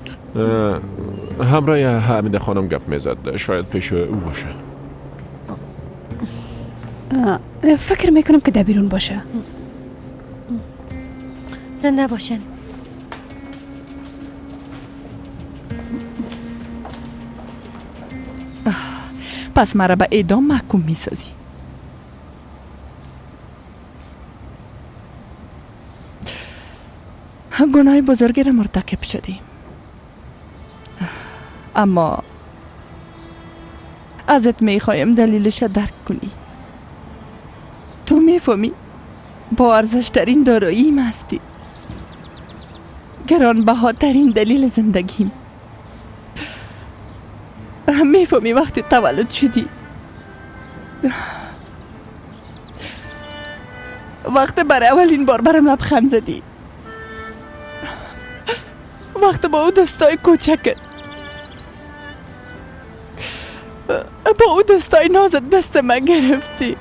همراه حمیده خانم گپ میزد، شاید پیش او باشه. فکر میکنم که در بیرون باشه. زنده باشن. پس مرا به اعدام محکوم میسازی. گناه بزرگی را مرتکب شدیم، اما ازت میخوایم دلیلش را درک کنی. تو میفهمی با ارزشترین داراییم هستی، گرانبهاترین دلیل زندگیم. میفهمی وقتی تولد شدی، وقتی برای اولین بار برم لبخند زدی، وقتی با او دستای کوچکت، با او دستای نازت دست من گرفتی،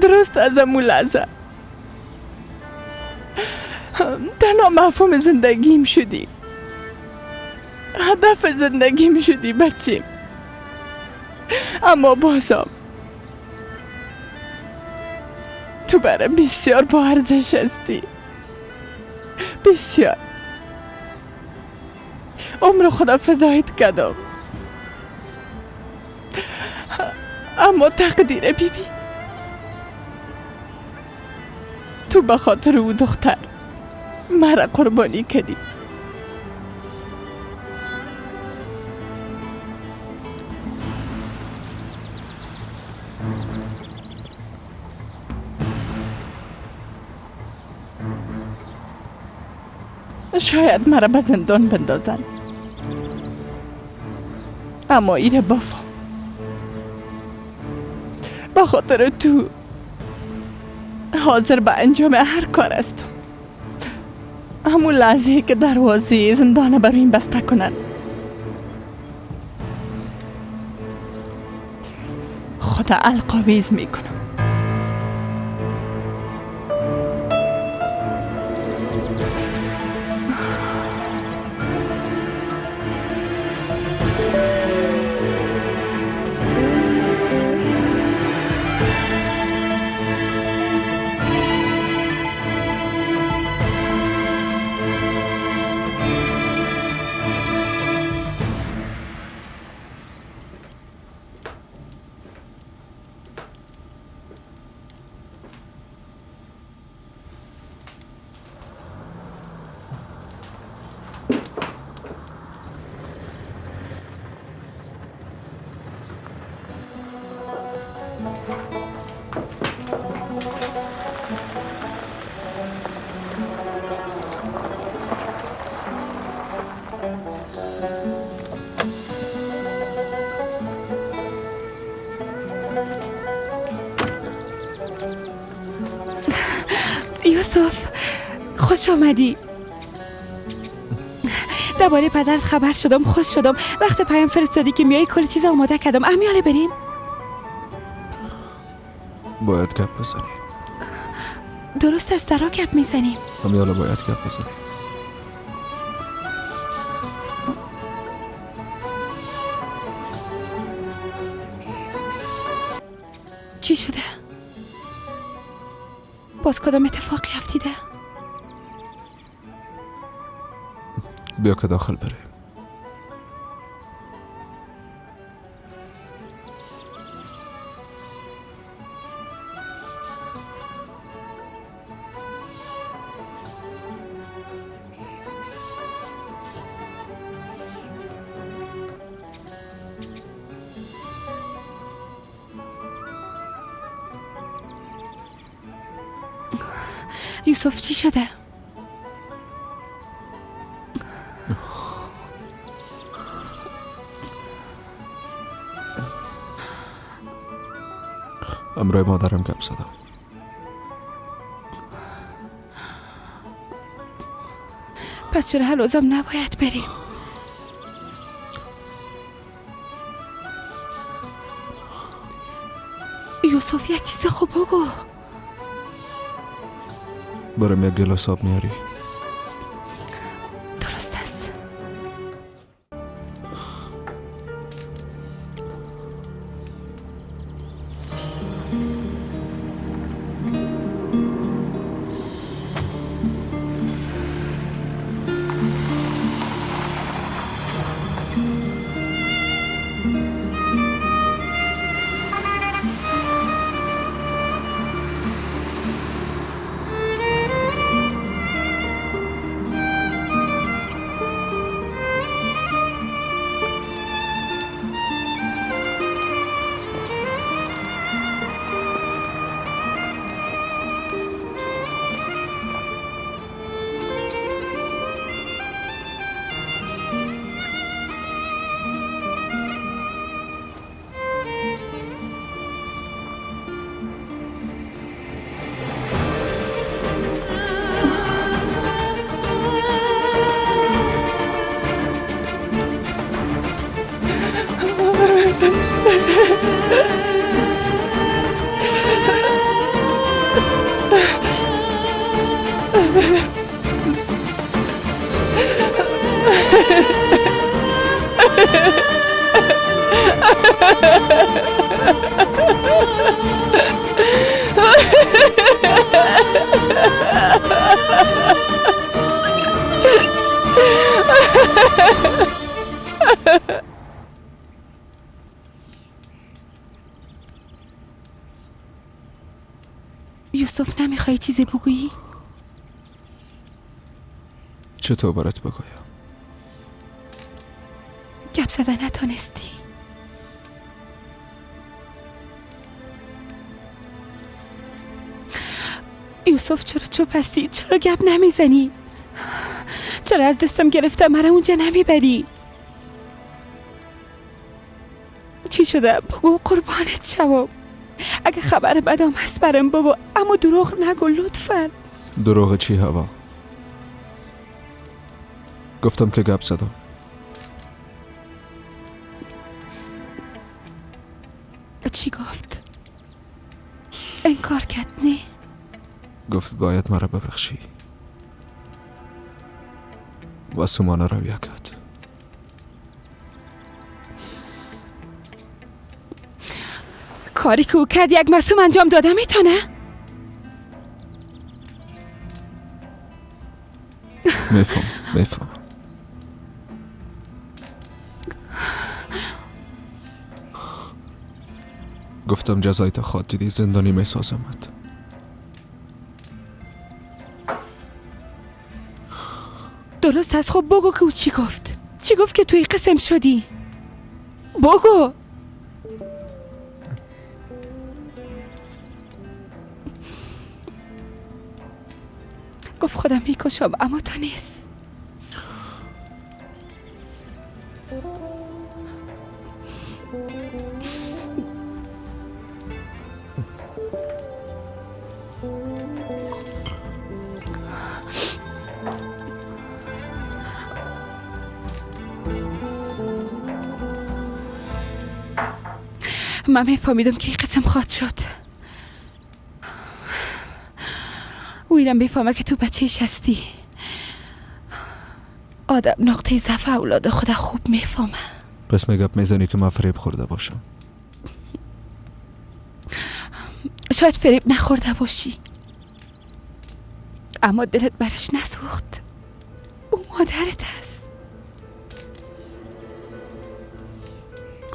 درست از امون لحظه تنها مفهوم زندگیم شدی، هدف زندگیم شدی بچیم. اما بازم تو برام بسیار با ارزش هستی، بسیار. عمر خدا فدایت کردم، اما تقدیر بیبی تو به خاطر او دختر مرا قربانی کردی. شاید مرا به زندان بندازن، اما ایره بفهم به خاطر تو حاضر به انجام هر کار هستم. همون لحظه که دروازه زندان برای این بسته کنن، خدا القاویز میکنم. یوسف خوش آمدی. درباره پدرت خبر شدم، خوش شدم. وقت پیام فرستادی که میای کل چیز آماده کردم. امیاله بریم. باید گپ بزنیم. درست از درا گپ میزنیم. امیاله باید گپ بزنیم. چی شده؟ باز کدام اتفاقی افتیده؟ بیا که داخل بریم. یوسف چی شده؟ امروی مادرم گپ زدم. پس چرا هنوزم نباید بریم؟ یوسف یک چیز خوب بگو. برام یک گلاس آب میاری؟ درست است. یوسف نمیخوای چیزی بگویی؟ چطور برات بگویم؟ گپ زدن نتونستی. یوسف چرا چوب هستی؟ چرا گپ نمیزنی؟ چرا از دستم گرفتم مرا اونجا نمیبری؟ چی شده؟ بگو قربانت شوم. اگه خبر بدم هست برم بگو، اما دروغ نگو لطفا. دروغ چی هوا؟ گفتم که گپ زدم. چی گفت؟ انکار کرد نه؟ گفت باید مرا ببخشی و سومانه رویه کرد. کاری که او کرد یک معصوم انجام داده میتونه؟ میفهم. گفتم جزای تا خواد دیدی زندانی میسازمت. درست از خب بگو که او چی گفت؟ چی گفت که توی قسم شدی؟ بگو. گفت خودم میکشم اما تو نیست. من میفهمیدم که این قسم خواهد شد. او اینم بفهمه که تو بچهش هستی. آدم نقطه ضعف اولاد خدا خوب میفهمه. قسم گپ میزنی که من فریب خورده باشم. شاید فریب نخورده باشی، اما دلت برش نسوخت. او مادرت هست.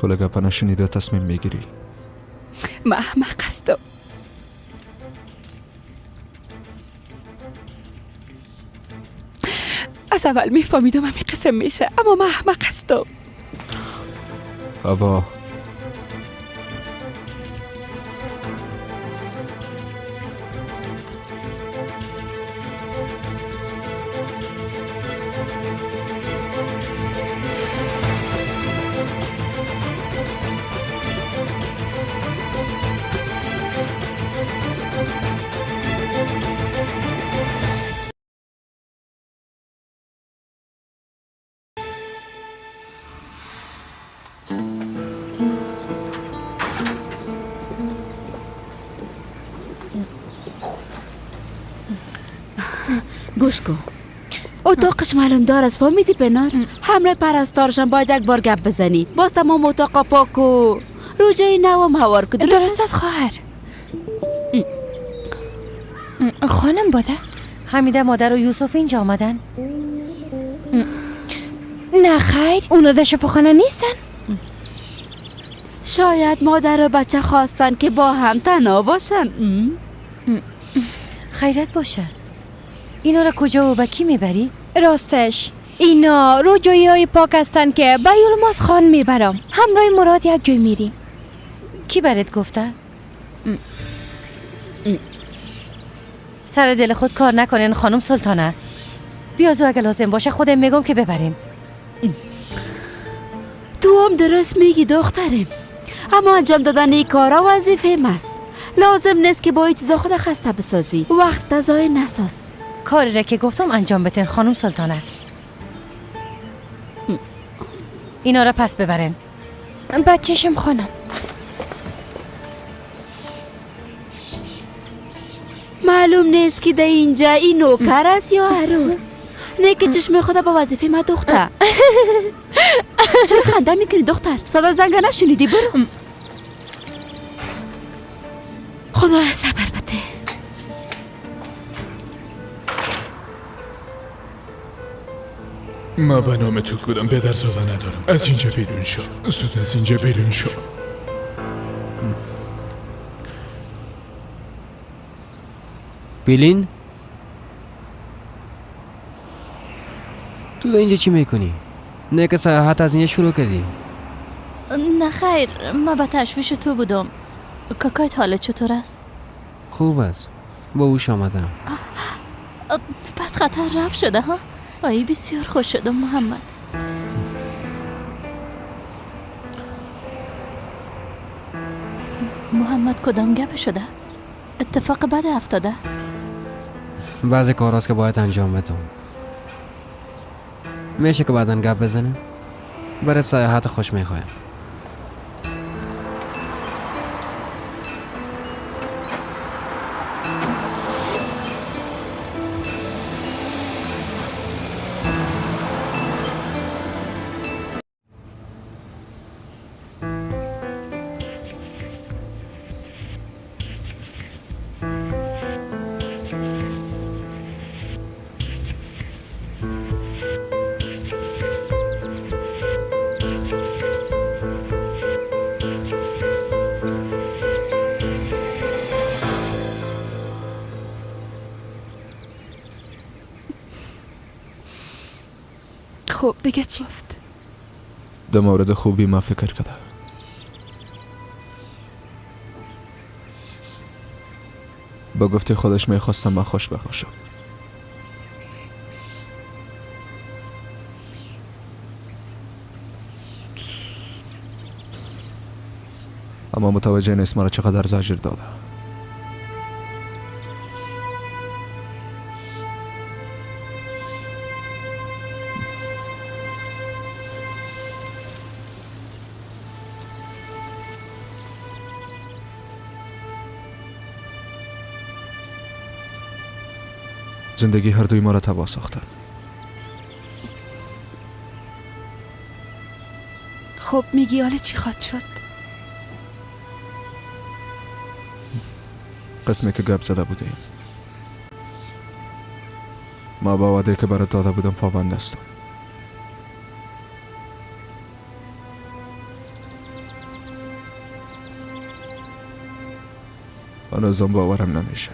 کل گپ نشنیده تصمیم میگیری. من احمق هستم. از اول میفهمیدم همین قسم میشه، اما من احمق هستم. هوا گوش کن، اتاقش معلوم دار است، فهمیدی پنار؟ همراه پرستارشم باید یک بار گپ بزنی. باز تمام اتاق پاک و روجای نوام هوار کن. درست است خواهر. خانم باده حمیده مادر و یوسف اینجا آمدن؟ نه خیر، اونا در شفاخانه نیستن. شاید مادر و بچه خواستن که با هم تنها باشن. خیرت باشه. اینا را کجا و به کی میبری؟ راستش اینا رو جایی های پاک هستن که به یلماز خان میبرم. همراه مراد یک جای میریم. کی برات گفته؟ سر دل خود کار نکنین خانم سلطانه. بیازو اگه لازم باشه خودم میگم که ببریم. تو هم درست میگی دخترم، اما انجام دادن این کارا وظیفه ماست. لازم نیست که با این چیزا خود خسته بسازی. وقت ضایع نساز. کاری را که گفتم انجام بتین خانم سلطانه. اینا را پس ببرین. بچه‌شم خانم. معلوم نیست که در اینجا این نوکر است یا عروس. نه که چشم خدا با وظیفه ما دختر. چرا خنده میکنی دختر؟ صدا زنگ نشنیدی؟ برو. خدا صبر بده. ما به نام تو بودم، پدرزاده ندارم. از اینجا بیرون شو، زود از اینجا بیرون شو. بیلین؟ تو اینجا چی میکنی؟ نه که سیاحت از اینجا شروع کردی؟ نه خیر، ما به تشویش تو بودم. کاکایت حالت چطور است؟ خوب است، با اوش آمدم. پس خطر رفت شده ها؟ آی بسیار خوش شدم محمد. محمد کدام گپ شده؟ اتفاق بد افتاده؟ بعضی کاراست که باید انجام بدم. میشه که بعداً گپ بزنیم؟ برای سیاحت خوش میخوایم. خب دیگه چی گفت؟ در مورد خوبی ما فکر کردم. با گفته خودش میخواستم من خوش بخوشم. اما متوجه نیست مرا چقدر زجر داده. زندگی هر دوی ما را تباه ساختن. خب میگی حالا چی خواهد شد؟ قسمی که گپ زده بودیم، ما با وعده که برات داده بودم پابند هستم. هنوزم باورم نمیشه.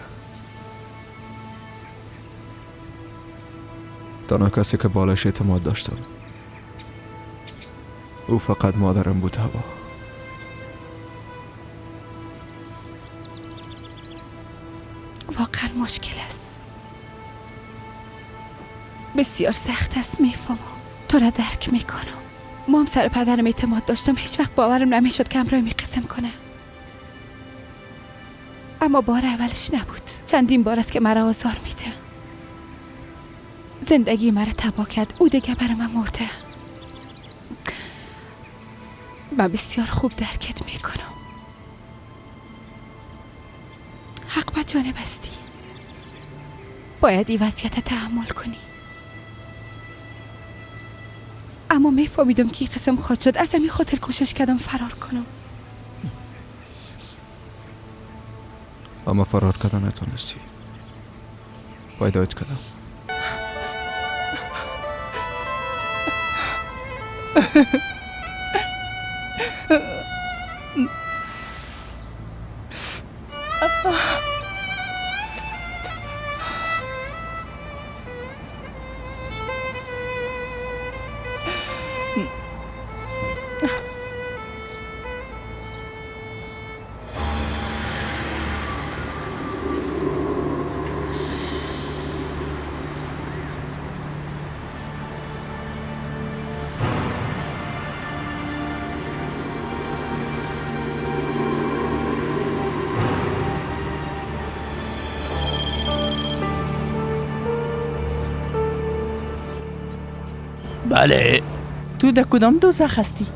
تنها کسی که بالش اعتماد داشتم او فقط مادرم بود. هوا واقعا مشکل است، بسیار سخت است. میفهمم، تو را درک میکنم. ما هم سر پدرم اعتماد داشتم، هیچ وقت باورم نمیشد که همراه می قسم کنه. اما بار اولش نبود، چندین بار است که مرا آزار میده. زندگی مرا تباه کرد، او دیگه برای من مرده. من بسیار خوب درکت میکنم. حق به جانب هستی، باید این وضعیت تحمل کنی. اما میفهمیدم که این قسم خواهد شد، از همین خاطر کوشش کردم فرار کنم. اما فرار کردن نتونستی، پیدایت کردم. بله. تو در کدام دوزخ هستی؟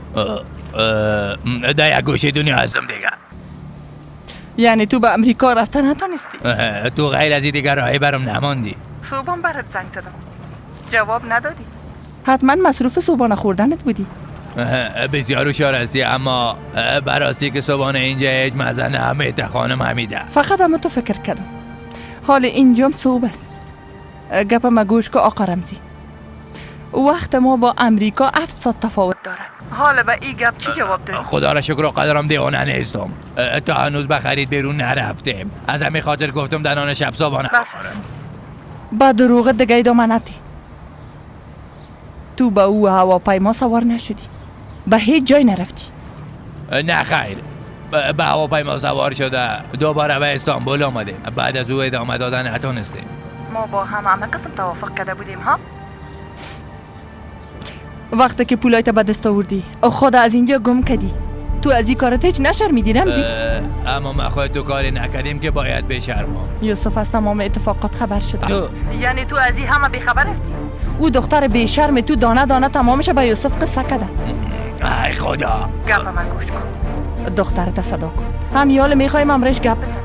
در یک گوشه دنیا هستم دیگه. یعنی تو به امریکا رفتن نتونستی؟ تو غیر از این دیگر راهی برام نماندی. صبحم برات زنگ زدم، جواب ندادی. حتما مصروف صبحانه خوردنت بودی. بسیار هوشیار هستی، اما براستی که صبحانه اینجا هیچ مزه نمیده خانم حمیده. فقط اما تو فکر کردم. حال اینجام صبح است. گپ ما گوش که آقا رمزی، وقت ما با امریکا 7 ساعت تفاوت داره. حالا به این گپ چی جواب داری؟ خدا را شکر و قدرم دیوانه نیستم. تا هنوز به خرید بیرون نرفتیم، از همین خاطر گفتم در نان شب صبحانه بخورم. با دروغ دیگه ادامه ندی. تو به او هواپیما سوار نشدی، به هیچ جای نرفتی. نه خیر، به هواپیما سوار شده دوباره به استانبول آمدیم. بعد از او ادامه دادن نتونستیم. ما با هم همه قسم توافق کرده بودیم ها. وقتی که پولایت به دست آوردی خود از اینجا گم کردی. تو از این کارت هیچ نشرمیدی رمزی؟ اما ما خود تو کاری نکردیم که باید بشرمم. یوسف از تمام اتفاقات خبر شد. یعنی تو از این همه بیخبر هستی؟ او دختر بیشرم تو دانه دانه تمامش به یوسف قصه کرده. ای خدا، گپ من گوش کن. دخترت صدا کن، هم یال میخوایم امرش گپ بزن.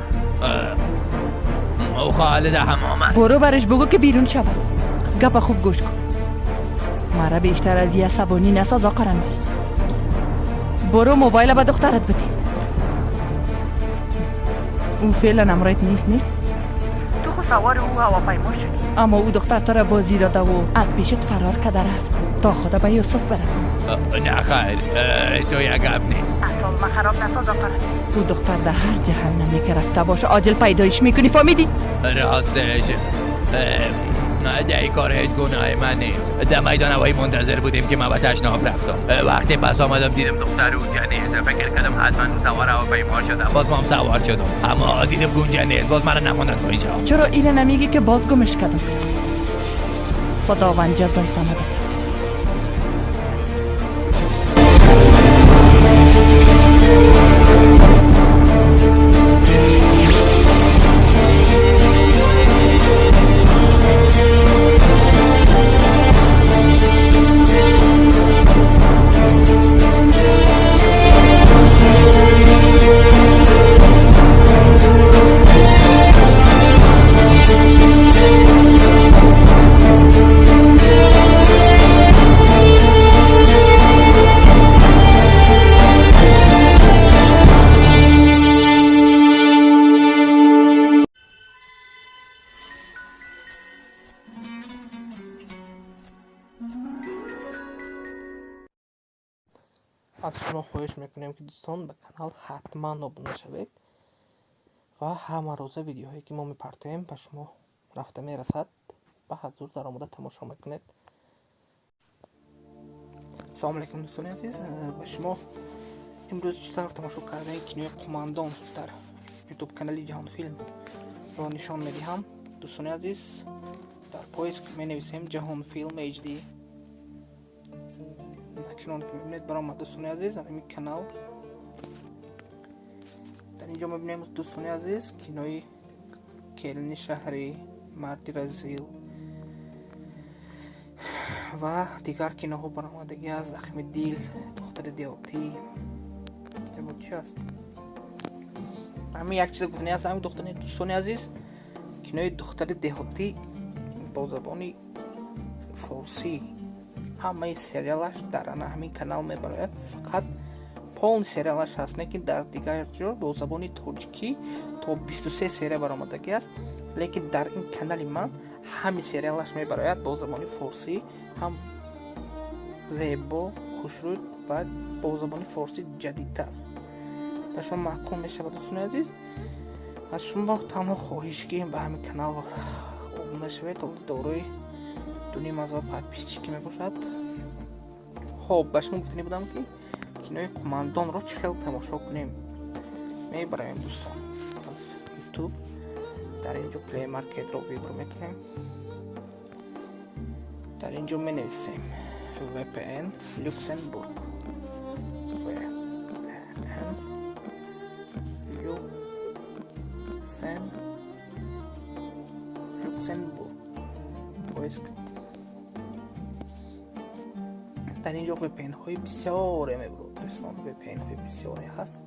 او خالد حمام است. برو برش بگو که بیرون شود. گپ خوب گوش کن. مرا بیشتر از یه عصبانی نساز آقا رمزی. برو موبایل به دخترت بده. او فعلا امرایت نیست. نی تو خو سوار او هواپیما شدی، اما او دختر تو را بازی داده و از پیشت فرار کرده رفت تا خدا به یوسف برسه. نه خیر، تو یک گپ نی. اصلا من خراب نساز آقا رمزی. او دختر در هر جهنمی که رفته باشه عاجل پیدایش میکنی، فهمیدی؟ راستش در این کار هیچ گناه من نیست. در میدان هوایی منتظر بودیم که من به تشناب رفتم. وقتی پس آمدم دیدم دختر اونجا نیست. فکر کردم حتما او سوار هواپیما شدم. باز ما هم سوار شدم، اما دیدم اونجا نیست. باز مرا نماندن تا اینجا. چرا اینو نمیگی که باز گمش کردم؟ خداوند جزایتان بده. از شما خواهش میکنیم که دوستان به کانال حتما ابونه شوید و همه روزه ویدیوهایی که ما میپرتویم به شما رفته میرسد. به حضور در آمده تماشا میکنید. سلام علیکم دوستان عزیز، به شما امروز چطور تماشا کردن کینوی قماندان در یوتیوب کانال جهان فیلم را نشان میدهم. دوستان عزیز، در پویسک می نویسیم جهان فیلم HD. چنان که میبینید برآمد دوستان عزیز در این کانال. در اینجا میبینیم دوستان عزیز کینوی کلن شهری، مرد رزیل و دیگر کینوها برآمدگی از زخم دیل، دختر دیاتی چی است. همین یک چیز گفتنی هست. همین دختر دوستان عزیز کینوی دختر دهاتی با زبان فارسی همه سریالش در همین کانال میبراید. فقط پون سریالش هست، نه که در دیگر جا با زبان تاجیکی تا 23 سری برآمدگی است، لیکن در این کانال من همین سریالش میبراید با زبان فارسی، هم زیبا، خوشرو و با زبان فارسی جدیدتر. به شما معقول میشود دوستان عزیز. از شما تنها خواهش که به همین کانال ابونه شوید تا دارای 2,500 подписчики میباشد. خب به شما گفتنی بودم که کینوی قماندان رو چه خیلی تماشا کنیم. میبریم دوستان از یوتیوب در اینجا Play Market رو ویبر میکنیم. در اینجا می نویسیم VPN لوکسمبورگ، VPN لوکسمبورگ поиск. در اینجا VPN های بسیار میبرد دوستان، VPN های بسیاری هست،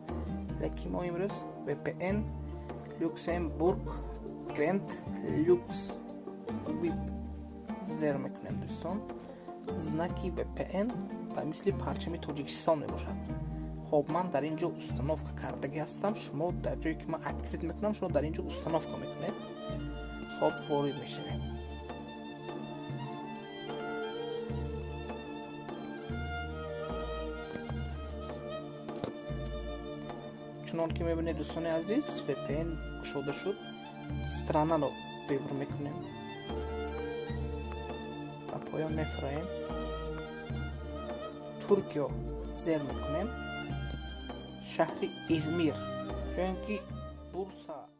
لیکن ما امروز VPN Люксембург Grand Lux VIP زیر میکنیم دوستان. знаки VPN به مثل پرچم تاجیکستان میباشد. خب من در اینجا установка کردگی هستم. شما در جایی که من открыть میکنم شما در اینجا установка میکنید. خب وارد میشویم. چنان که میبینید دوستان عزیز VPN گشوده شد. страна رو выбор میکنیم و پایان میفراییم. ترکیه زیر میکنیم. شهر ایزمیر یا اینکه بورسا.